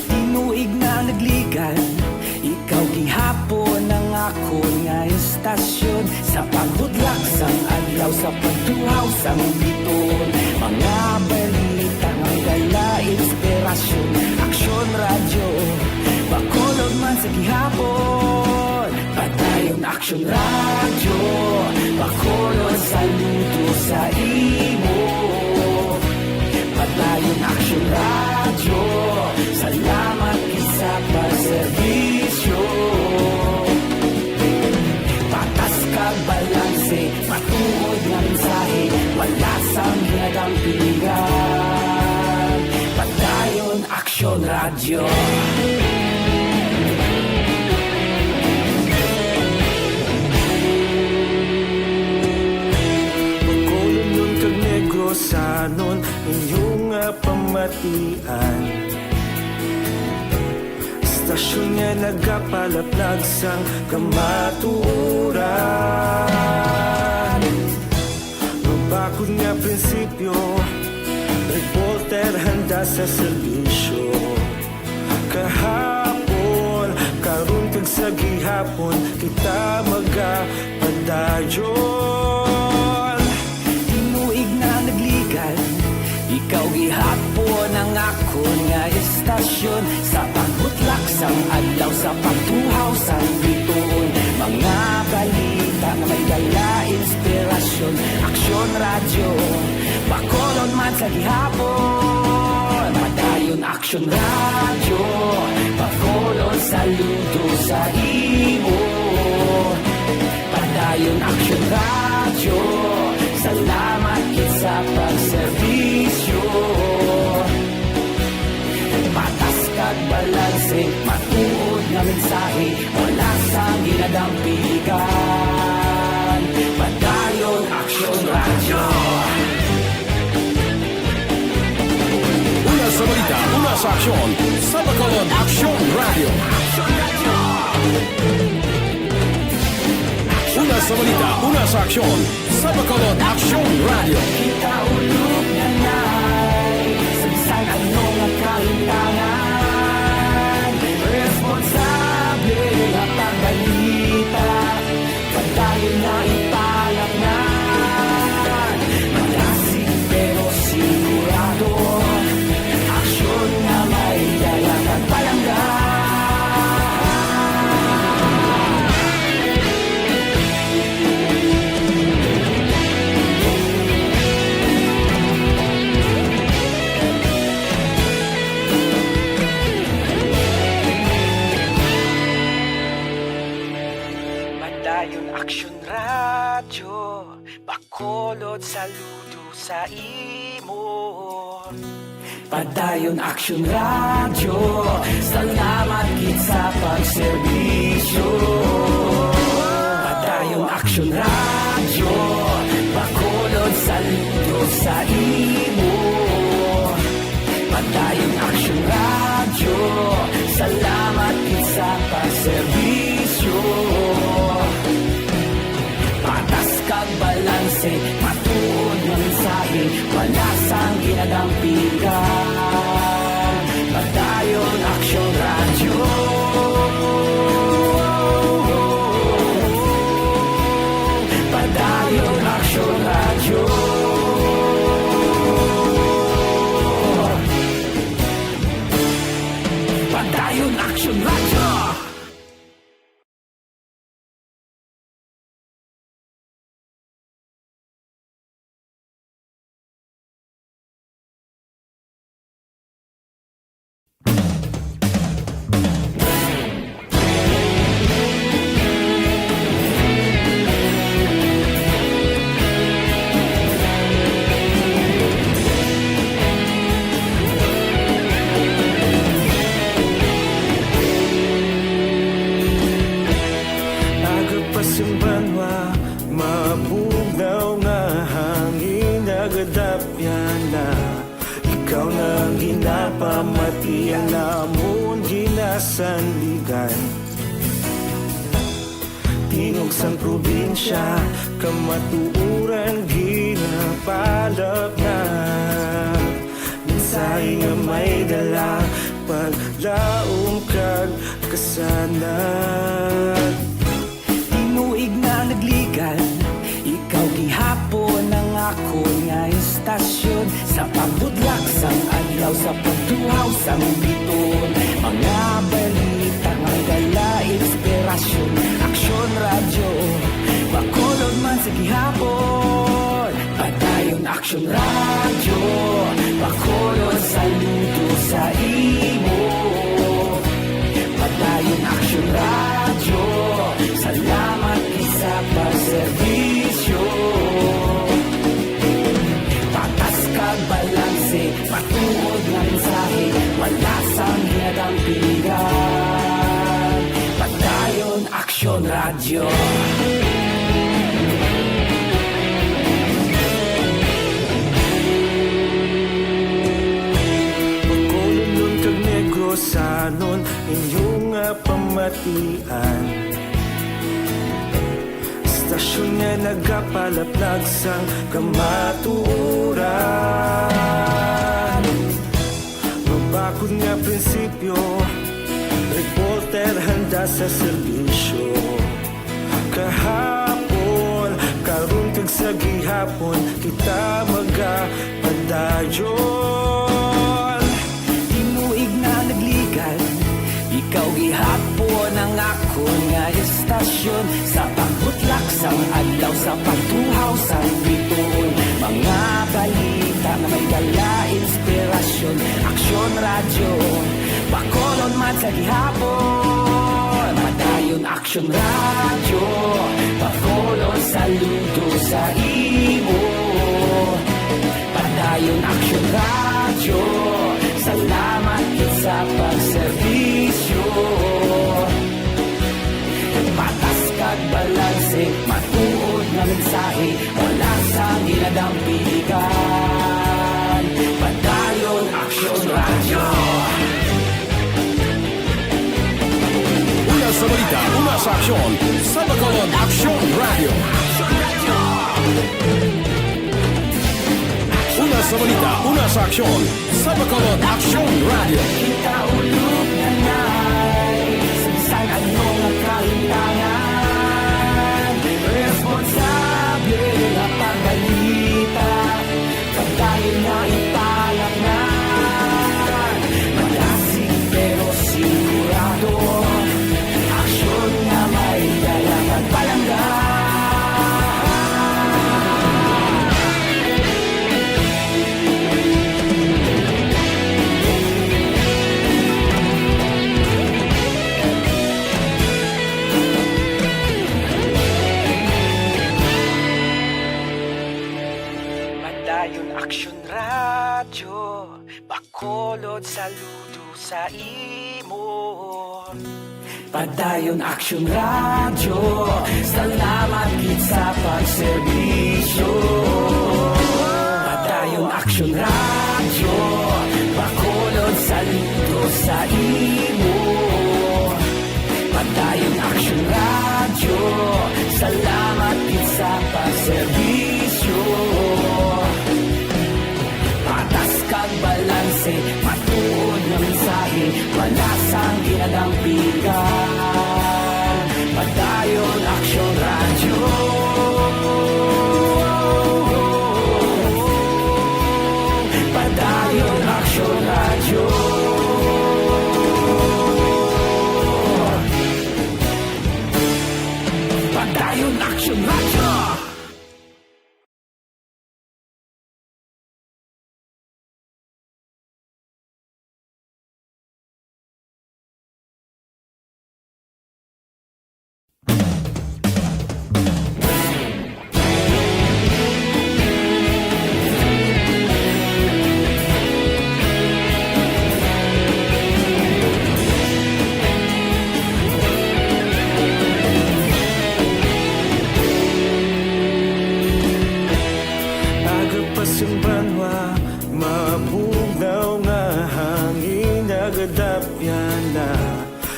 Tinuig na nagligan, ikaw gihapon ang akon nga istasyon. Sa pagbudlak sang adlaw, sa pagtuhaw sang bituon, mga balita nga may dala inspirasyon. Aksyon Radyo, Bacolod man sa gihapon. Padayon Aksyon Radyo, Bacolod, saludo sa imo. Padayon Aksyon Radyo, salamat gid sa pagserbisyo. Patas kag balanse, matuod nga mensahe, wala sang ginadampingan. Padayon Aksyon Radyo. Bacolodnon kag Negrosanon, inyo nga pamatian. Istasyon nga nagapalaplag sang kamatuoran. Mabakod nga prinsipyo, reporter handa sa serbisyo. Kahapon, karon kag sa gihapon, kita magapadayon. Tinuig na nagligan, ikaw gihapon ang akon nga istasyon. Sa pagbutlak sang adlaw, sa pagtuhaw sang bituon, mga balita nga may dala inspirasyon. Aksyon Radyo, Bacolod man sa gihapon. Padayon Aksyon Radyo, Bacolod, saludo sa imo. Patas kag balanse, matuod nga mensahe, wala sang ginadampigan. Padayon Aksyon Radyo. Una sa balita, una sa aksyon, sa Bacolod Aksyon Radyo. Una sa balita, una sa aksyon, sa Bacolod Aksyon Radyo. Kita ulog na nay, sa bisan ano nga kahitangan, responsable nga pagbalita, padayon nga ipalaknad. Malasig pero sigurado, aksyon nga may dala kag palangga. Padayon Aksyon Radyo, Bacolod, saludo sa imo. Padayon Aksyon Radyo, salamat gid sa pagserbisyo. Padayon Aksyon Radyo, Bacolod, saludo sa imo. Padayon Aksyon Radyo, salamat gid sa pagserbisyo. Patas kag balanse, matuod nga mensahe, wala sang ginadampigan. Padayon Aksyon Radyo. Padayon Aksyon Radyo. Padayon Aksyon Radyo. Aga pa sing banwa, mabugnaw nga hangin nagadapyan na. Ikaw na ang ginapamatian namon ginasandigan. Tingog sang probinsya, kamatuoran ginapalapnag. Mensahe nga may dala, paglaom kag kasanag. Tinuig na nagligan, ikaw gihapon ang akon nga istasyon. Sa pagbutlak sang adlaw, sa pagtuhaw sang biton, mga balita nga may dala inspirasyon. Aksyon Radyo, Bacolod man sa gihapon. Padayon Aksyon Radyo, Bacolod, saludo sa imo. Padayon Aksyon Radyo, salamat gid sa pagserbisyo. Patas kag balanse, matuod nga mensahe, wala sang ginadampigan. Padayon Aksyon Radyo. Bacolodnon kag Negrosanon, inyo nga pamatian. Istasyon nga nagapalaplag sang kamatuoran. Mabakod nga prinsipyo, reporter handa sa serbisyo. Kahapon, karon kag sa gihapon, kita magapadayon. Tinuig na nagligan, ikaw gihapon ang akon nga istasyon. Sa pagbutlak sang adlaw, sa pagtuhaw sang biton, mga balita nga may dala inspirasyon. Aksyon Radyo, Bacolod man sa gihapon. Padayon Aksyon Radyo, Bacolod, saludo sa imo. Padayon Aksyon Radyo, salamat gid Pagserbisyo, patas kag balanse, matuod nga mensahe, wala sang ginadampigan. Padayon Aksyon Radyo. Una sa balita, una sa aksyon, sa Bacolod Aksyon Radyo. Una sa balita, una sa aksyon, sa Bacolod Aksyon Radyo. Kita ulog na nay, sa bisan ano nga kahintangan, responsable nga pagbalita, pagdayon nga ipalaknag. Malasig pero sigurado, aksyon nga may dala nga palangga. Padayon Aksyon Radyo, Bacolod, saludo sa imo. Padayon Aksyon Radyo, salamat gid sa pagserbisyo. Padayon Aksyon Radyo, Bacolod, saludo sa imo. Padayon Aksyon Radyo, salamat gid sa pagserbisyo. Patas kag balanse, matuod nga mensahe, wala sang ginadampigan. Padayon Aksyon Radyo. Padayon Aksyon Radyo. Padayon Aksyon Radyo. Aga pa sang banwa, mabugnaw nga hangin, nagadapyan na.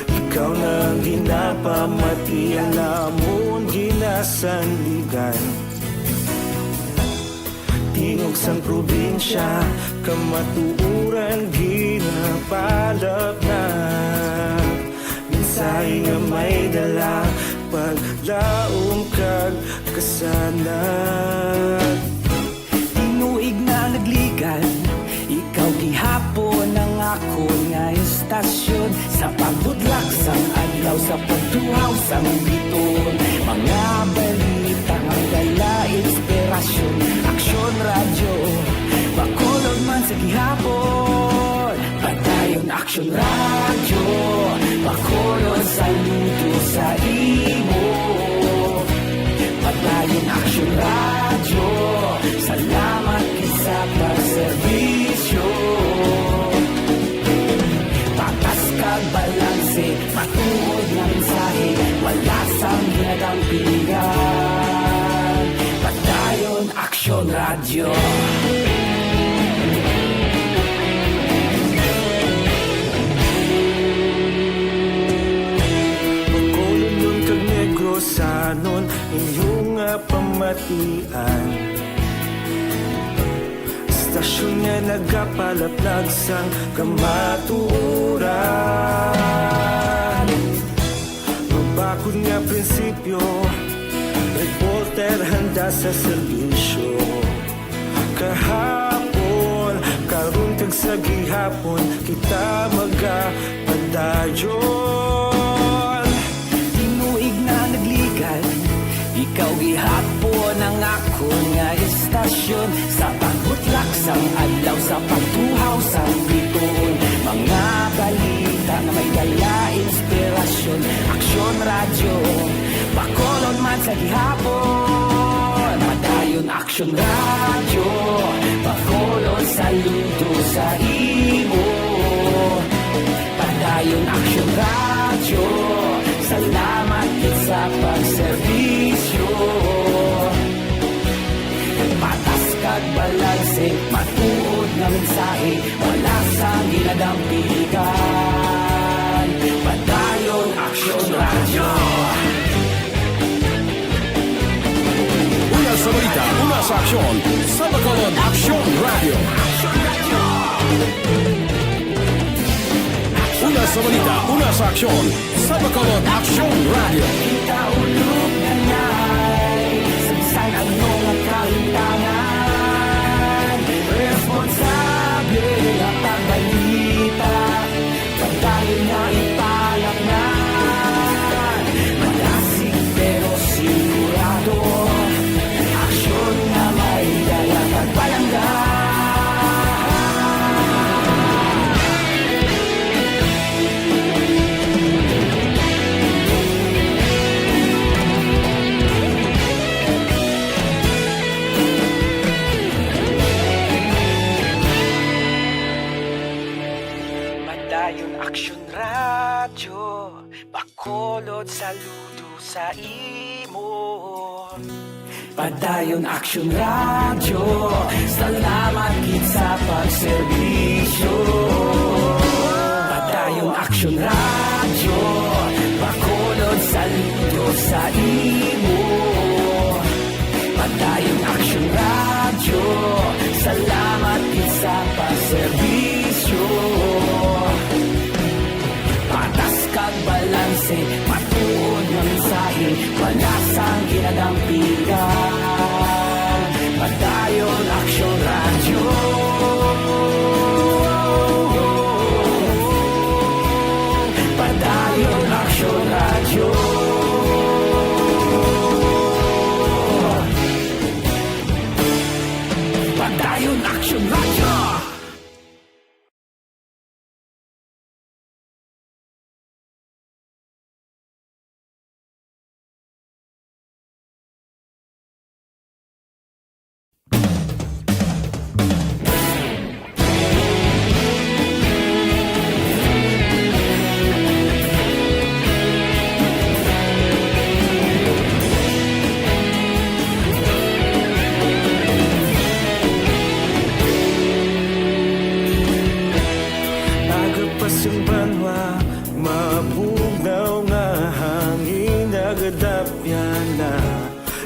Ikaw na ang ginapamatian, amon ginasandigan. Tingog sang probinsya, kamatuoran ginapalapnag. Mensahe nga may dala, paglaom kag kasanag. Tinuig na nagligad, ikaw gihapon ang akon nga istasyon. Sa pagbutlak sang adlaw, sa pagtuhaw sang biton, mga balita nga dala inspirasyon. Aksyon Radyo, Bacolod man sa gihapon. Padayon Aksyon Radyo, Bacolod, saludo sa imo. Padayon Aksyon Radyo, salamat gid sa pagserbisyo. Patas kag balanse, matuod nga mensahe, wala sang ginadampigan. Padayon Aksyon Radyo. Bacolodnon kag Negrosanon, inyo nga pamatian. Istasyon nga nagapalaplag sang kamatuoran. Mabakod nga prinsipyo, reporter handa sa serbisyo. Kahapon, karon kag sa gihapon, kita magapadayon. Tinuig na nagligad, ikaw gihapon ang akon nga istasyon. Sa pagbutlak sang adlaw, sa pagtuhaw sang biton, mga balita nga may dala inspirasyon. Aksyon Radyo, Bacolod man sa gihapon. Padayon Aksyon Radyo, Bacolod, saludo sa imo. Padayon Aksyon Radyo. Una sa balita, una sa aksyon, sa Bacolod Aksyon Radyo. Una sa balita, una sa aksyon, sa Bacolod Aksyon Radyo. Kita ulog na ngay, saysay ang mga kalintangan. Responsable nga pagbalita, padayon nga ipalapnan. Malasig pero sigurado, aksyon nga may dala kag palangga. Padayon Aksyon Radyo, Bacolod, saludo sa imo. Padayon Aksyon Radyo, salamat gid sa pagserbisyo. Padayon Aksyon Radyo, Bacolod, saludo sa imo. Padayon Aksyon Radyo, salamat gid sa pagserbisyo. Patas kag balanse, matuod nga mensahe, wala sang ginadampigan. Padayon Aksyon Radyo. Padayon Aksyon Radyo. Padayon Aksyon Radyo. Aga pa sang banwa, mabugnaw nga hangin nagadapyan na.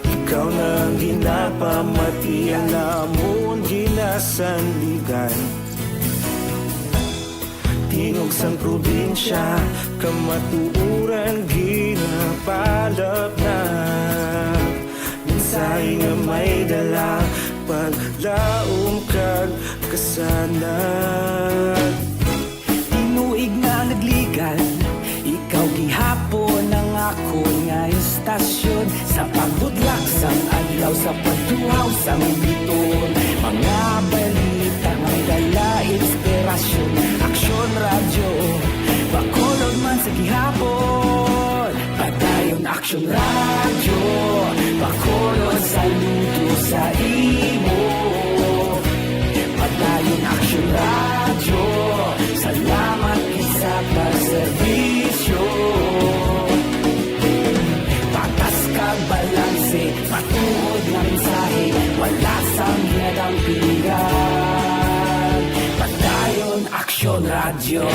Ikaw na ang ginapamatian namon ginasandigan. Tingog sang probinsya, kamatuoran ginapalapnag. Mensahe nga may dala, paglaom kag kasanag. Tinuig nga nagligan, ikaw gihapon ang akon nga istasyon. Sa pagbutlak sang adlaw, sa pagtuhaw sang biton, mga balita may dala inspirasyon. Aksyon Radyo, Bacolod man sa gihapon. Padayon Aksyon Radyo, Bacolod, saludo sa imo. Padayon Aksyon Radyo, salamat gid sa pagserbisyo. Patas kag balanse, matuod nga mensahe, wala sang ginadampigan. Padayon Aksyon Radyo.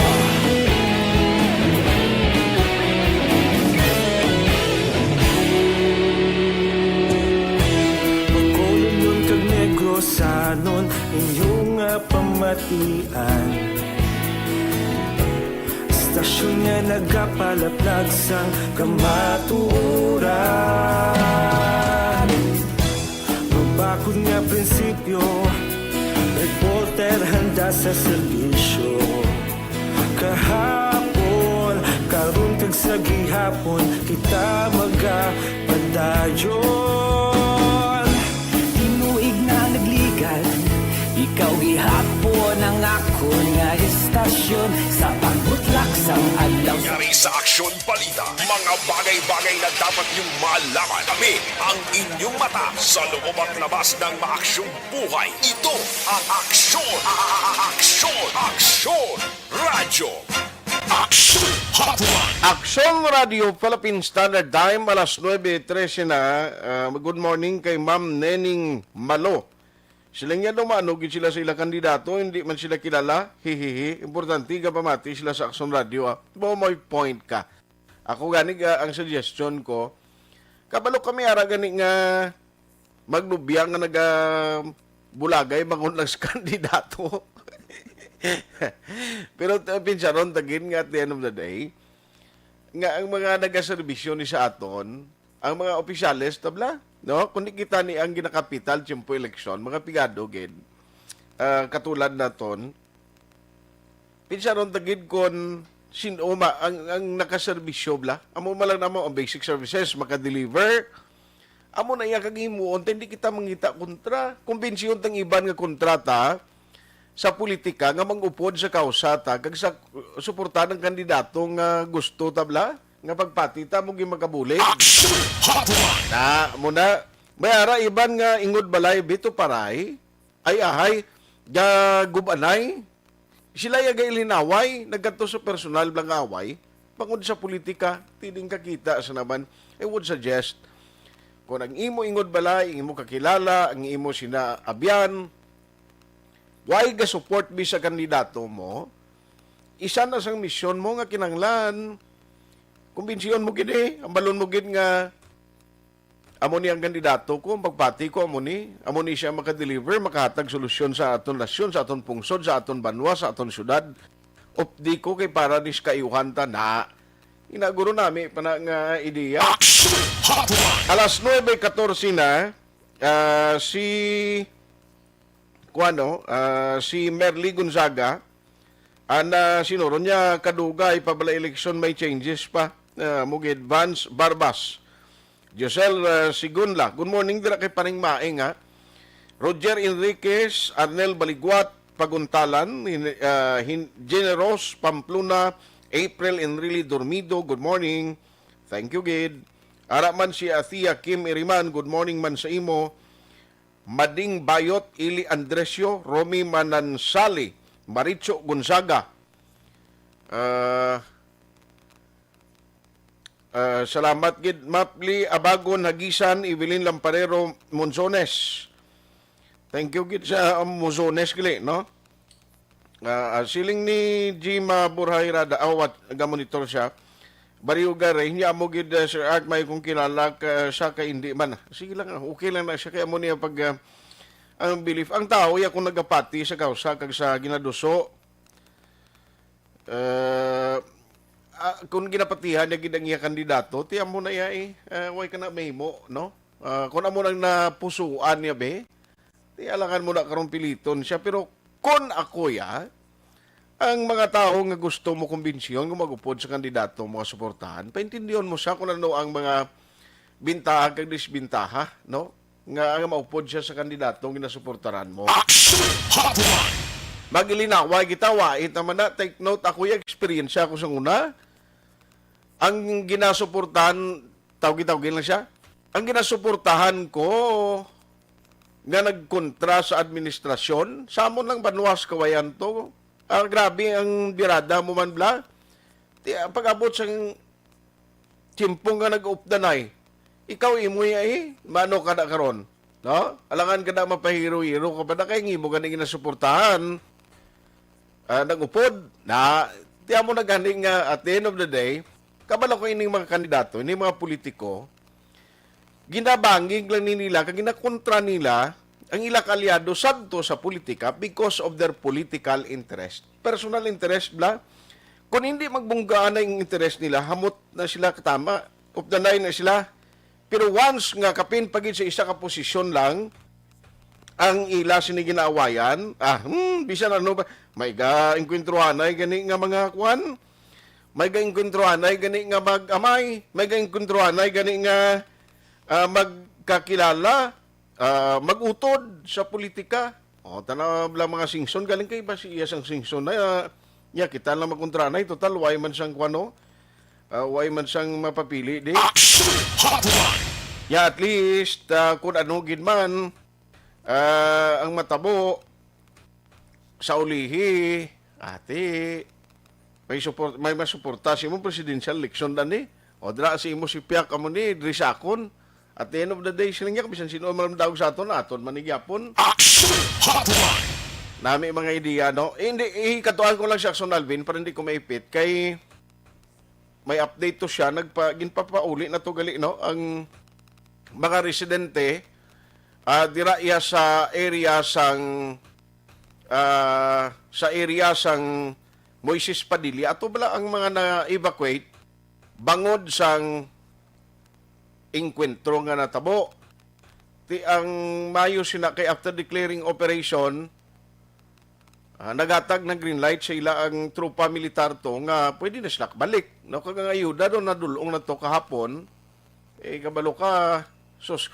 Bacolodnon kag Negrosanon, inyo nga pamatian. Istasyon nga nagapalaplag sang kamatuoran. Mabakod nga prinsipyo, reporter handa sa serbisyo. Kahapon, karon kag sa gihapon, kita magapadayon. Tinuig na nagligan, ikaw gihapon ang akon nga istasyon. Sa pagbutlak sang adlaw sa Yari sa Aksyon Balita, mga bagay-bagay na dapat niyong malaman. Kami ang inyong mata sa loob at labas ng maaksyong buhay. Ito ang Aksyon, a-, a-, a-, Aksyon, Aksyon Radyo. Aksyon Hotline. Aksyon Radio Philippine Standard Time, alas nuebe trese na. Ah, good morning kay Ma'am Nening Malo. Sila nga daw maano gid sila sa ila kandidato, hindi man sila kilala. Hihihi. Importante, gapamati sila sa Aksyon Radio, ah. Mao may point ka. Ako gani, ah, ang suggestion ko, kabalo kami ara gani nga maglubya nga naga bulagay bangon lang sa kandidato. Pero, uh, pinsaron tagin nga at the end of the day, nga ang mga nagaserbisyo ni sa aton, ang mga opisyales, tabla, no? Kundi kita ni ang ginakapital tiyempo eleksyon, mga pigado gid, ah, katulad naton, pinsaron ta gid kon sin-o ma ang, ang nakaserbisyo, bla. Amo man lang namo ang basic services, maka-deliver. Amo na iya kag himuon, ta hindi kita mangita kontra. Kumbinsiyon tang iban nga kontra ta sa politika nga mang-upod sa kausa ta kag sa suporta ng kandidato nga gusto ta, bla, nga pagpati ta mo gid makabulig. Action Hotline! Na, mo na, may ara iban nga ingod balay, Bito Paray, ay ahay, ga Gubanay, sila ya gailinaway, nagkadto sa personal bla nga away, bangod sa politika, tining kakita sa naman, I would suggest, kung ang imo ingod balay, ang imo kakilala, ang imo sinaabyan, why ga-support bi sa kandidato mo, isa na sang misyon mo nga kinahanglan, kumbinsiyon mo gid eh, ambalon mo gid nga amo ni ang kandidato ko, ang pagpati ko, amo ni, amo ni siya makadeliver, makahatag solusyon sa aton nasyon, sa aton pungsod, sa aton banwa, sa aton syudad. Updi ko kay para ni sa kaayuhan ta na. Inaguro nami pa na nga ideya. Action Hotline! Alas nuebe katorse na, ah, si, kuano, ah, si Merly Gonzaga, ana, sinuro niya, kadugay pa bala eleksyon, may changes pa. Ah, mugid, Vance Barbas. Josel, ah, Sigunla. Good morning, dira kay Paring Maing, ha. Roger Enriquez, Arnel Baligwat, Paguntalan, Hin-, ah, Hin-, Generos, Pamplona, April Enrile Dormido, good morning. Thank you, gid. Ara man si Athea Kim Iriman, good morning man sa imo. Mading Bayot, Ili Andresio, Romy Manansali, Maricho Gonzaga. Ah, ah, salamat gid, Mapli Abagon, Hagisan, Evelyn Lamparero, Monzones. Thank you gid sa, um, Monzones gali, no? Ah, ah, siling ni Jima Burhay Rada, ah, what, ga-monitor siya. Barrio Garay, niya mo gid, ah, Sir Art, may kung kilala ka, siya kay hindi man. Sige lang, ah, okay lang na siya kay amo niya pag, ah, ang belief. Ang tao, iya kung nagapati sa kausa kag sa ginaduso, ah, ah, kung ginapatihan niya gid ang iya kandidato, ti amo na iya eh, ah, way ka na mahimo, no? Ah, kung amo nang napusuan niya, be, ti alangan mo na karon piliton siya. Pero kon ako ya, ang mga tawo nga gusto mo kumbinsiyon nga mag-upod sa kandidato mo nga suportahan, paintindihon mo siya kung ano ang mga bintaha kag disbintaha, no? Nga ang maupod siya sa kandidato nga ginasuportaran mo. Action Hotline! Magilinaway kita, wait naman na. Take note, ako yung experience ako sa una. Ang ginasuportahan, tawgi-tawgi lang siya. Ang ginasuportahan ko nga nagkontra sa administrasyon, sa amon lang banwa sa Cauayan to. Ah, grabe ang birada mo man, bla. Ti, ah, pag-abot sang tiyempo nga nag-updanay, ikaw imo ya eh, mano ka na karon? No? Alangan ka na mapahiro-hiro ka pa na kay ang imo gani ginasuportahan. Ah, nag-upod na, tiyan mo na gani nga at the end of the day, kabalo ko ining mga kandidato, ining mga politiko, ginabangig lang ni nila, kag ginakontra nila ang ila kaalyado sadto sa politika because of their political interest. Personal interest, bla? Kung hindi magbunggaan na yung interest nila, hamot na sila katama, updanay na sila. Pero once nga kapin pa gid sa isa ka posisyon lang, ang ila sini ginaawayan, ah, hmm, bisan ano ba, may ga-engkwentruhanay gani nga mga kuan, may ga-engkwentruhanay gani nga mag-amay, may ga-engkwentruhanay gani nga, ah, magkakilala, ah, mag-utod sa politika. O, tanaw lang mga singson, galing kay ba si iya sang singson na, ah, ya, kita lang makontra na, total, way man sang kuan, no? Ah, way man sang mapapili, di? Action Hotline! Ya, at least, ah, kung ano gid man, ah, ang matabo, sa ulihi, ati, may support, may masuporta sa imong presidential election, dani. O, dra sa imo si Piak, amo ni, diri sa akon. At the end of the day, sila nga, bisan sino man daog sa aton, aton man ni gyapon. Action Hotline! Nami mga ideya, no? Eh, hindi, eh, katuan ko lang si Action Alvin para hindi ko maipit. Kay may update to siya, nagpa, ginpapauli na to gali, no? Ang mga residente, ah, dira iya sa area sang, ah, sa area sang Moises Padilla. Ato bala ang mga na-evacuate bangod sang engkwentro nga natabo. Ti ang mayo sina kay after declaring operation, ah, nagatag ng green light sa ila ang tropa militar to nga pwede na sila kabalik. No, kag ang ayuda do nadulong na to kahapon, eh, kabalo ka, sus,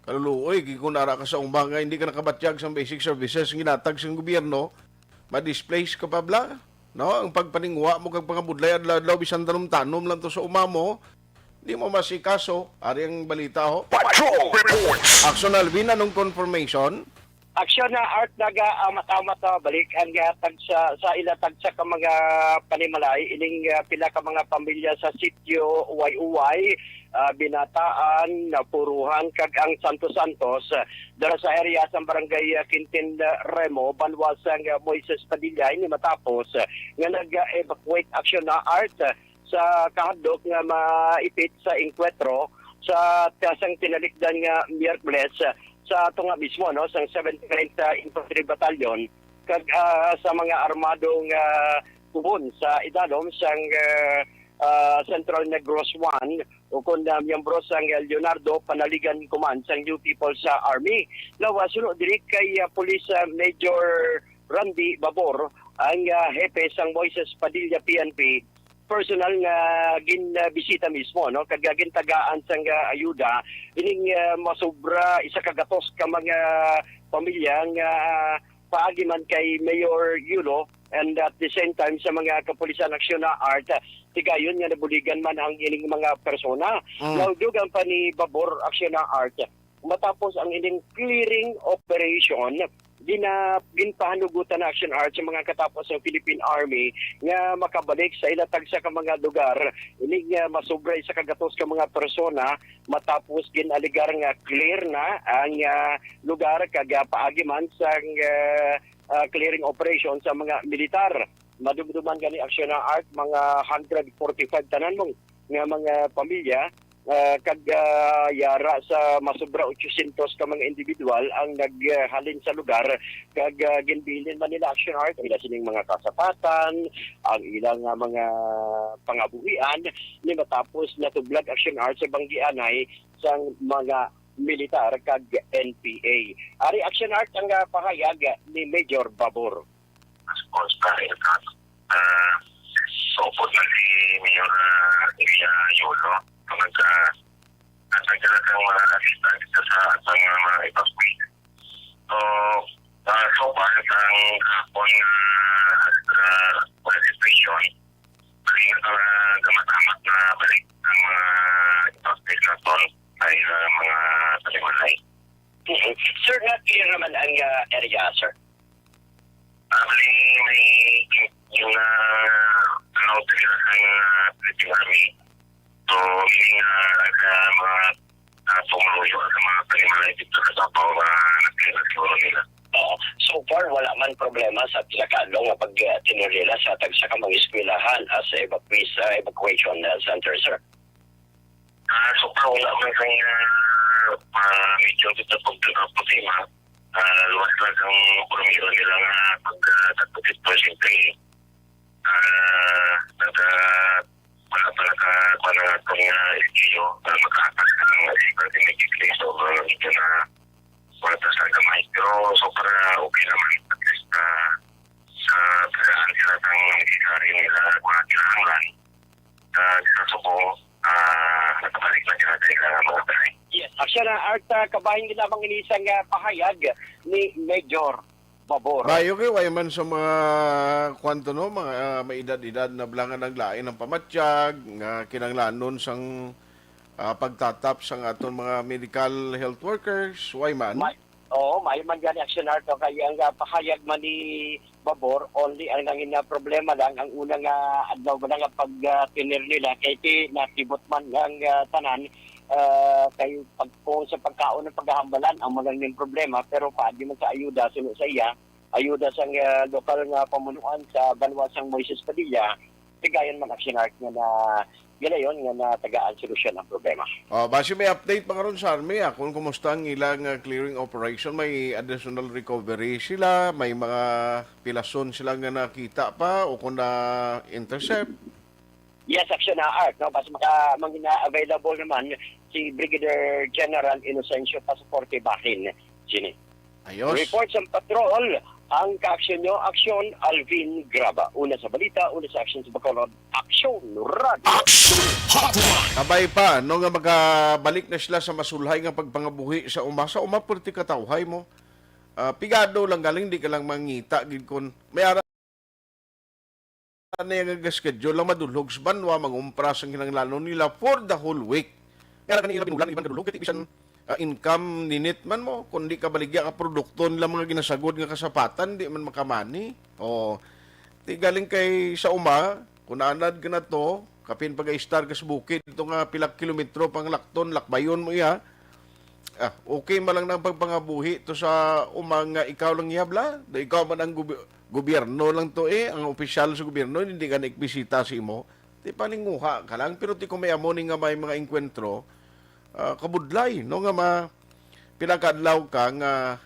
kaluluoy, gid kung ara ka sa uma nga hindi ka nakabatyag sa basic services nga ginatag sa gobyerno, ma-displace ka pa bala. No, ang pagpaningwa mo kag pangabudlay adlaw-adlaw bisan tanom-tanom lang to sa uma mo, di mo masikaso. Ari ang balita, ho. Patrol Reports. Action Alvin, anong confirmation? Action na art naga amat-amat na balik ang ah, tagsa sa ila tagsa ka mga panimalay ining ah, pila ka mga pamilya sa sitio Uway-Uway, ah, Binataan, Napuruhan kag ang Santos Santos, ah, dala sa area sa barangay ah, Quintin ah, Remo, banwa sang ah, Moises Padilla ini matapos ah, nga nag-evacuate action na art ah, sa kahadlok nga maipit sa engkwentro sa tasang tinalikdan nga Miyerkules sa tunga mismo, no, sang seventy-ninth Infantry Battalion kag ah, sa mga armadong ah, kubon sa idalom sang ah, ah, Central Negros One ukon na miyembro sang Leonardo Panaligan Command sang New People's ah, Army. Now, ah, suno diri kay ah, Police ah, Major Randy Babor ang ah, hepe sang Moises Padilla P N P, personal nga ginbisita mismo, no, kag gintagaan sang ah, ayuda ining ah, masobra isa ka gatos ka mga pamilya nga paagi man kay Mayor Yulo and at the same time sa mga kapulisan aksyon na art, tigayon nga nabuligan man ang ining mga persona. Mm. Now, dugang pa ni Babor aksyon na art, matapos ang ining clearing operation, gina, ginpahanugutan na action art sa mga katapos sa Philippine Army nga makabalik sa ila tagsa ka mga lugar. Ining ah, masobra isa ka gatos ka mga persona matapos ginaligar nga clear na ang ah, lugar kag ah, paagi man sang ah, ah, clearing operation sa mga militar. Madumduman gani aksyon na art mga hundred forty-five tanan mong nga mga pamilya ah, kag ah, yara sa masobra eight hundred ka mga individual ang naghalin sa lugar kag ah, ginbilin man nila action art ang ila sining mga kasapatan, ang ilang ah, mga pangabuhian ni matapos natublag action art sa banggianay sang mga militar kag N P A. Ari action art ang ah, pahayag ni Major Babor. Response pa rin ka. Ah, so, pud na si Mayor ah, Elia Yolo. Kapag ah, nasa ka na kang mga assistant dito sa atong ah, mga evacuee. So, ah, so far, sa hapon ah, ah, mga situation, bali na ah, gamat-amat na balik ang mga evacuee naton sa ilang mga panimalay. Mhm. Sir, na-clear naman ang ah, area, sir? Ah, bali, may yung ah, ano, pila sa ah, Philippine Army. So, meaning ah, sa mga ah, pumuluyo sa mga panimalay dito sa Davao, ah, nag-clear na siguro nila. Oo. So far, wala man problema sa pinakaadlaw nga pag-tenure nila sa tagsa ka mga eskwelahan as evacuees, ah, evacuation ah, center, sir. Ah, so far, wala man kay ah, ah, medyo kita pag problema. Ah, luwas lang ang problema nila nga pag ah, nagpapit pa, siyempre, ah, nag ah, wala pa naka kuha na itong ah, L G U, ah, makaatas ka ng ah, immediately. So, ah, medyo na wala pa sa gamay. Pero so far, ah, okay naman. At least, ah, sa tagaan sila ng necessary nila mga kinahanglan. Ah, sa subo, ah, nakabalik na sila sa ilang mga balay. Yes, aksyon na art ah, kabahin gid lamang ini sang ah, pahayag ni Major Babor. Bayo kay way man sa mga kwanto, no, mga ah, may edad-edad na bala nga naglain ang pamatyag nga kinahanglanon sang ah, pagtatap sang aton mga medical health workers, way man. May, oo, may man gani action art, no, kay ang ah, pahayag man ni Babor, only ang nangin na problema lang ang una nga adlaw ba nga pag ah, tenure nila kay ti nakibot man ang ah, tanan ah, kay pag, kung sa pagkaon ang paghahambalan, amo lang yung problema, pero paagi man sa ayuda, suno sa iya, ayuda sa, ah, lokal nga pamunuan sa banwa sang Moises Padilla, tigayon man Action Art nga na, ginayon nga natagaan solusyon ang problema. Oh, basi may update pa karon sa army, ah, kung kumusta ang ilang, ah, clearing operation, may additional recovery sila, may mga pilason sila nga nakita pa o kung na-intercept? Yes, Action Art, no? Basta maka, mangina available naman si Brigadier General Inocencio Pasaporte Bahin. Sini. Ayos. Report sa patrol, ang kaaksyon nyo, Aksyon Alvin Graba. Una sa balita, una sa aksyon sa Bacolod, Aksyon Radio. Action Hotline. Kabay pa, no, nga magabalik na sila sa masulhay nga pagpangabuhi sa uma. Sa uma, pwerte katawhay mo. Ah, pigado lang galing, di ka lang mangita, gid kun may ara na nga schedule lang madulhog sa banwa, mangumpra sang kinahanglanon nila for the whole week. Nga na kanila binulan, iban kadulhog, kay bisan, ah, income ninit man mo, kung di ka baligya ka produkto nila mga ginasagod nga kasapatan, di man makamani. O, di galing kay sa uma, kung naanad ka na to, kapin pag-istar ka sa bukid, ito nga pila kilometro pang lakton, lakbayon mo iya. Ah, okay man lang nang pagpangabuhi to sa uma nga ikaw lang ihabla. Do ikaw man ang gobi-, gobyerno lang to eh, ang opisyal sa gobyerno, hindi ka nagbisita sa imo. Di paninguha ka lang, pero di ko may amo ni nga may mga engkwentro, ah, kabudlay, no, nga ma-, pinakadlaw ka nga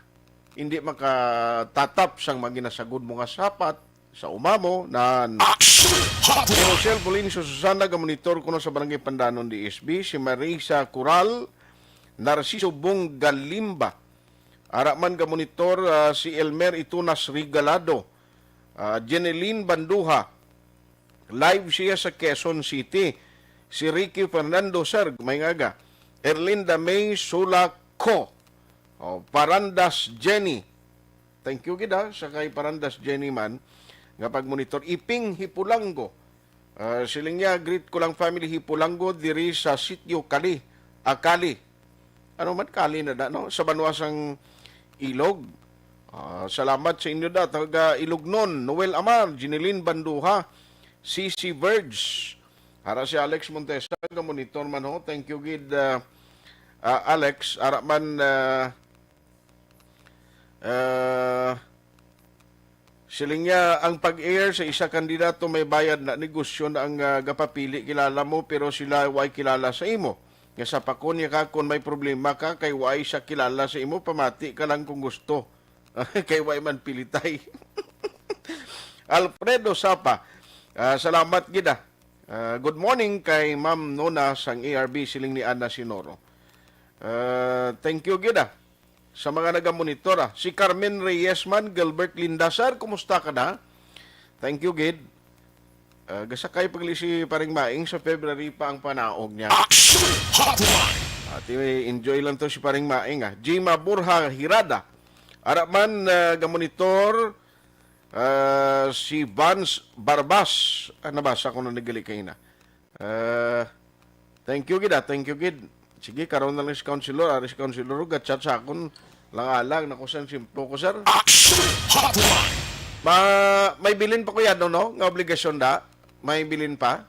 hindi makatatap sang mga ginasagod mo nga sapat sa uma mo, nan. Action Hotline. Si Rochelle Polincio Susana, gamonitor kuno sa Barangay Pandanon, D S B. Si Marisa Coral, Narciso Bong Galimba. Ara man gamonitor, ah, si Elmer Itunas Regalado, ah, Jeneline Banduha. Live siya sa Quezon City. Si Ricky Fernando, sir, may ngaga. Erlinda May Sulaco. Oh, Parandas Jenny. Thank you gid, ha, sa kay Parandas Jenny man nga pagmonitor. Iping Hipulango. Ah, siling niya, "Greet ko lang family Hipulango diri sa Sitio Kali, Akali." Ano man, Kali na da, no? Sa banwa sang Ilog. Ah, salamat sa inyo da, taga Ilognon, Noel Amar, Jeneline Banduha, C C Verge. Ara si Alex Montesa, ga-monitor man ho. Thank you gid, ah, ah, Alex. Ara man, ah, ah, siling niya, ang pag-air sa isa kandidato may bayad na, negosyo na ang, ah, gapapili, kilala mo, pero sila way kilala sa imo. Nga sa pakon niya ka, kung may problema ka, kay way siya kilala sa imo, pamati ka lang kung gusto. Kay way man pilitay. Alfredo Sapa, ah, salamat gid, ah. Ah, good morning kay Ma'am Nona sang A R B, siling ni Ana Sinoro. Ah, thank you gid, ah, sa mga nagamonitor, ah. Si Carmen Reyes man, Gilbert Linda, "Sir, kumusta ka na?" Thank you gid. Ah, gasakay pagli si Paring Maing, sa February pa ang panaog niya. Action Hotline. Ati, enjoy lang to si Paring Maing, ah. Jima Borja Hirada. Ara man, ah, gamonitor, ah, si Vance Barbas. Ah, nabasa ko na nagali kaina. Ah, thank you gid, ah. Thank you gid. Sige, karon na lang si Councilor. Ari si Councilor, ga-chat sa akon. Lang-alang, naku, sir, simple ko, sir. Action Hotline. Ma-, may bilin pa ko yan, no, no? Nga obligasyon da. May bilin pa.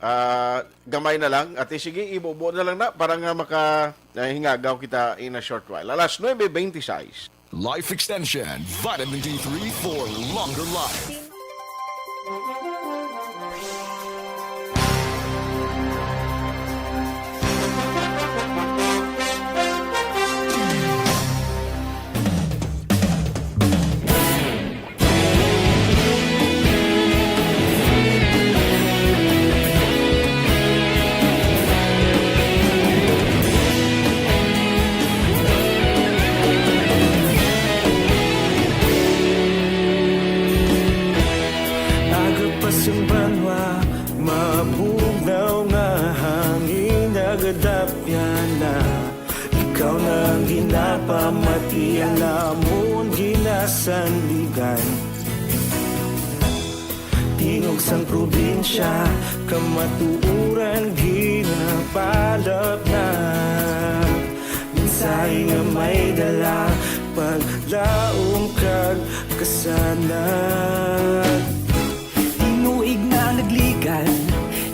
Ah, gamay na lang. Ate, sige, ibubo na lang na para nga maka, eh, hingagaw kita in a short while. Alas nuebe veintiséis. Life Extension, Vitamin D three for longer life. Aga pa sang banwa, mabugnaw nga hangin nagadapyan na. Ikaw na ang ginapamati, ang amon ginasandigan. Tingog sang probinsya, kamatuoran ginapalapnag. Mensahe nga may dala, paglaom kag kasanag. Tinuig na nagligan,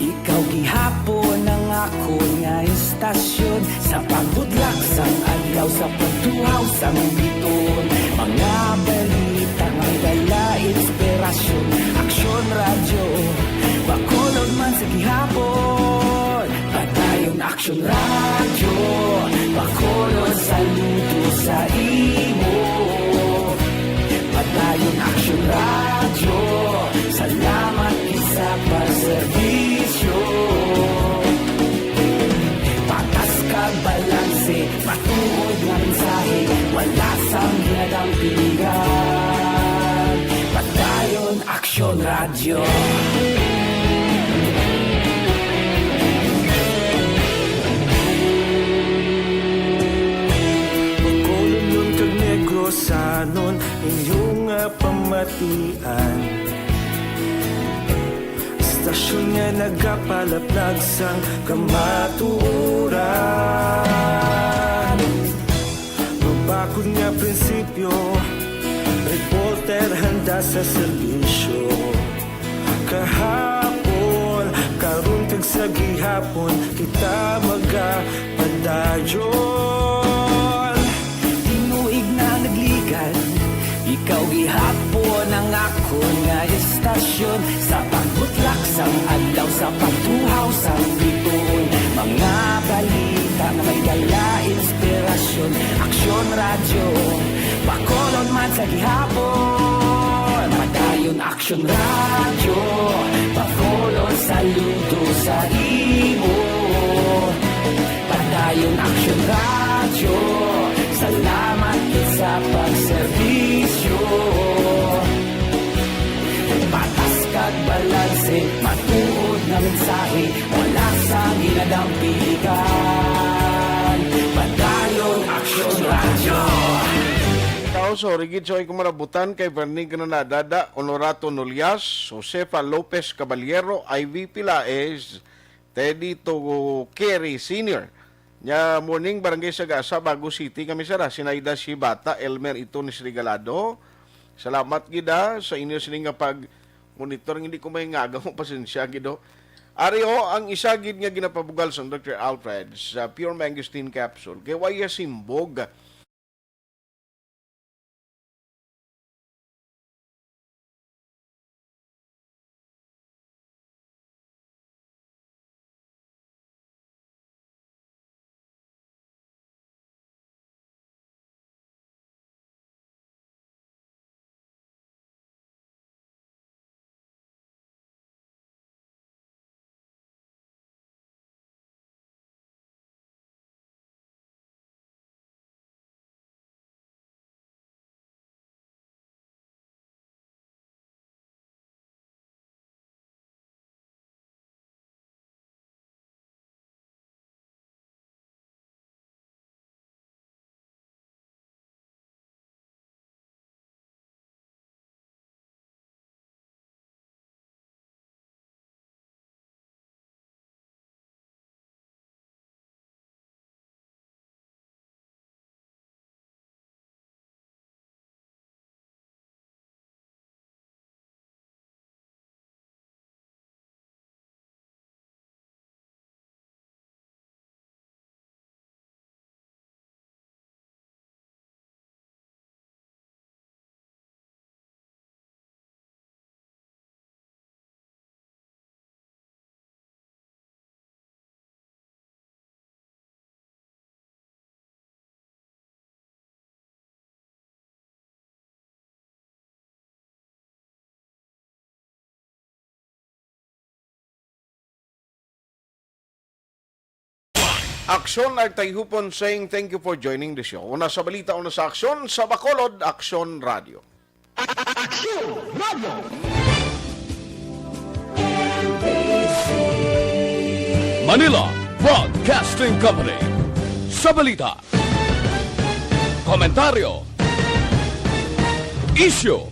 ikaw gihapon ang akon nga Tasyon sa pagbutlak sang adlaw, sa pagtuhaw sang bituon, mga balita nga may dala inspirasyon. Aksyon Radyo, Bacolod man sa gihapon. Padayon Aksyon Radyo, Bacolod saludo sa imo. Padayon Aksyon Radyo, salamat gid sa pagserbisyo. Patas kag balanse, matuod nga mensahe, wala sang ginadampigan. Padayon Aksyon Radyo. Bacolodnon kag Negrosanon, inyo nga pamatian. Istasyon nga nagapalaplag sang kamatuoran. Mabakod nga prinsipyo, reporter handa sa serbisyo. Kahapon, karon kag sa gihapon, kita magapadayon. Tinuig na nagligan, ikaw gihapon ang akon nga istasyon. Sa pagbutlak sang adlaw, sa pagtuhaw sang bituon, mga balita nga may dala inspirasyon. Aksyon Radyo, Bacolod man sa gihapon. Padayon Aksyon Radyo, Bacolod saludo sa imo. Padayon Aksyon Radyo, salamat gid sa pagserbisyo. Patas kag balanse, matuod nga mensahe, wala sang ginadampigan. Padayon Aksyon Radyo. Tao, sorry gid, so, ay kumarabutan kay Vernie Granada, Honorato Nolias, Josefa Lopez Caballero, Ivy Pilaes, Teddy Togokeri Senior. Nya, morning, Barangay Sagasa, Bago City, kami sara, Sinaida Shibata, Elmer Itones Regalado. Salamat gid, ah, sa inyo sini nga pag-monitor. Hindi ko may ngaga mo, pasensya gid, oh. Ari, oh, ang isa gid nga ginapabugal sang Doctor Alfred sa Pure Mangosteen Capsule. Kay waya simbog. Aksyon, Artay Hupon saying thank you for joining the show. Una sa balita, una sa aksyon, sa Bacolod, Aksyon Radio. Aksyon Radio. Manila Broadcasting Company. Sa balita, komentaryo, isyu,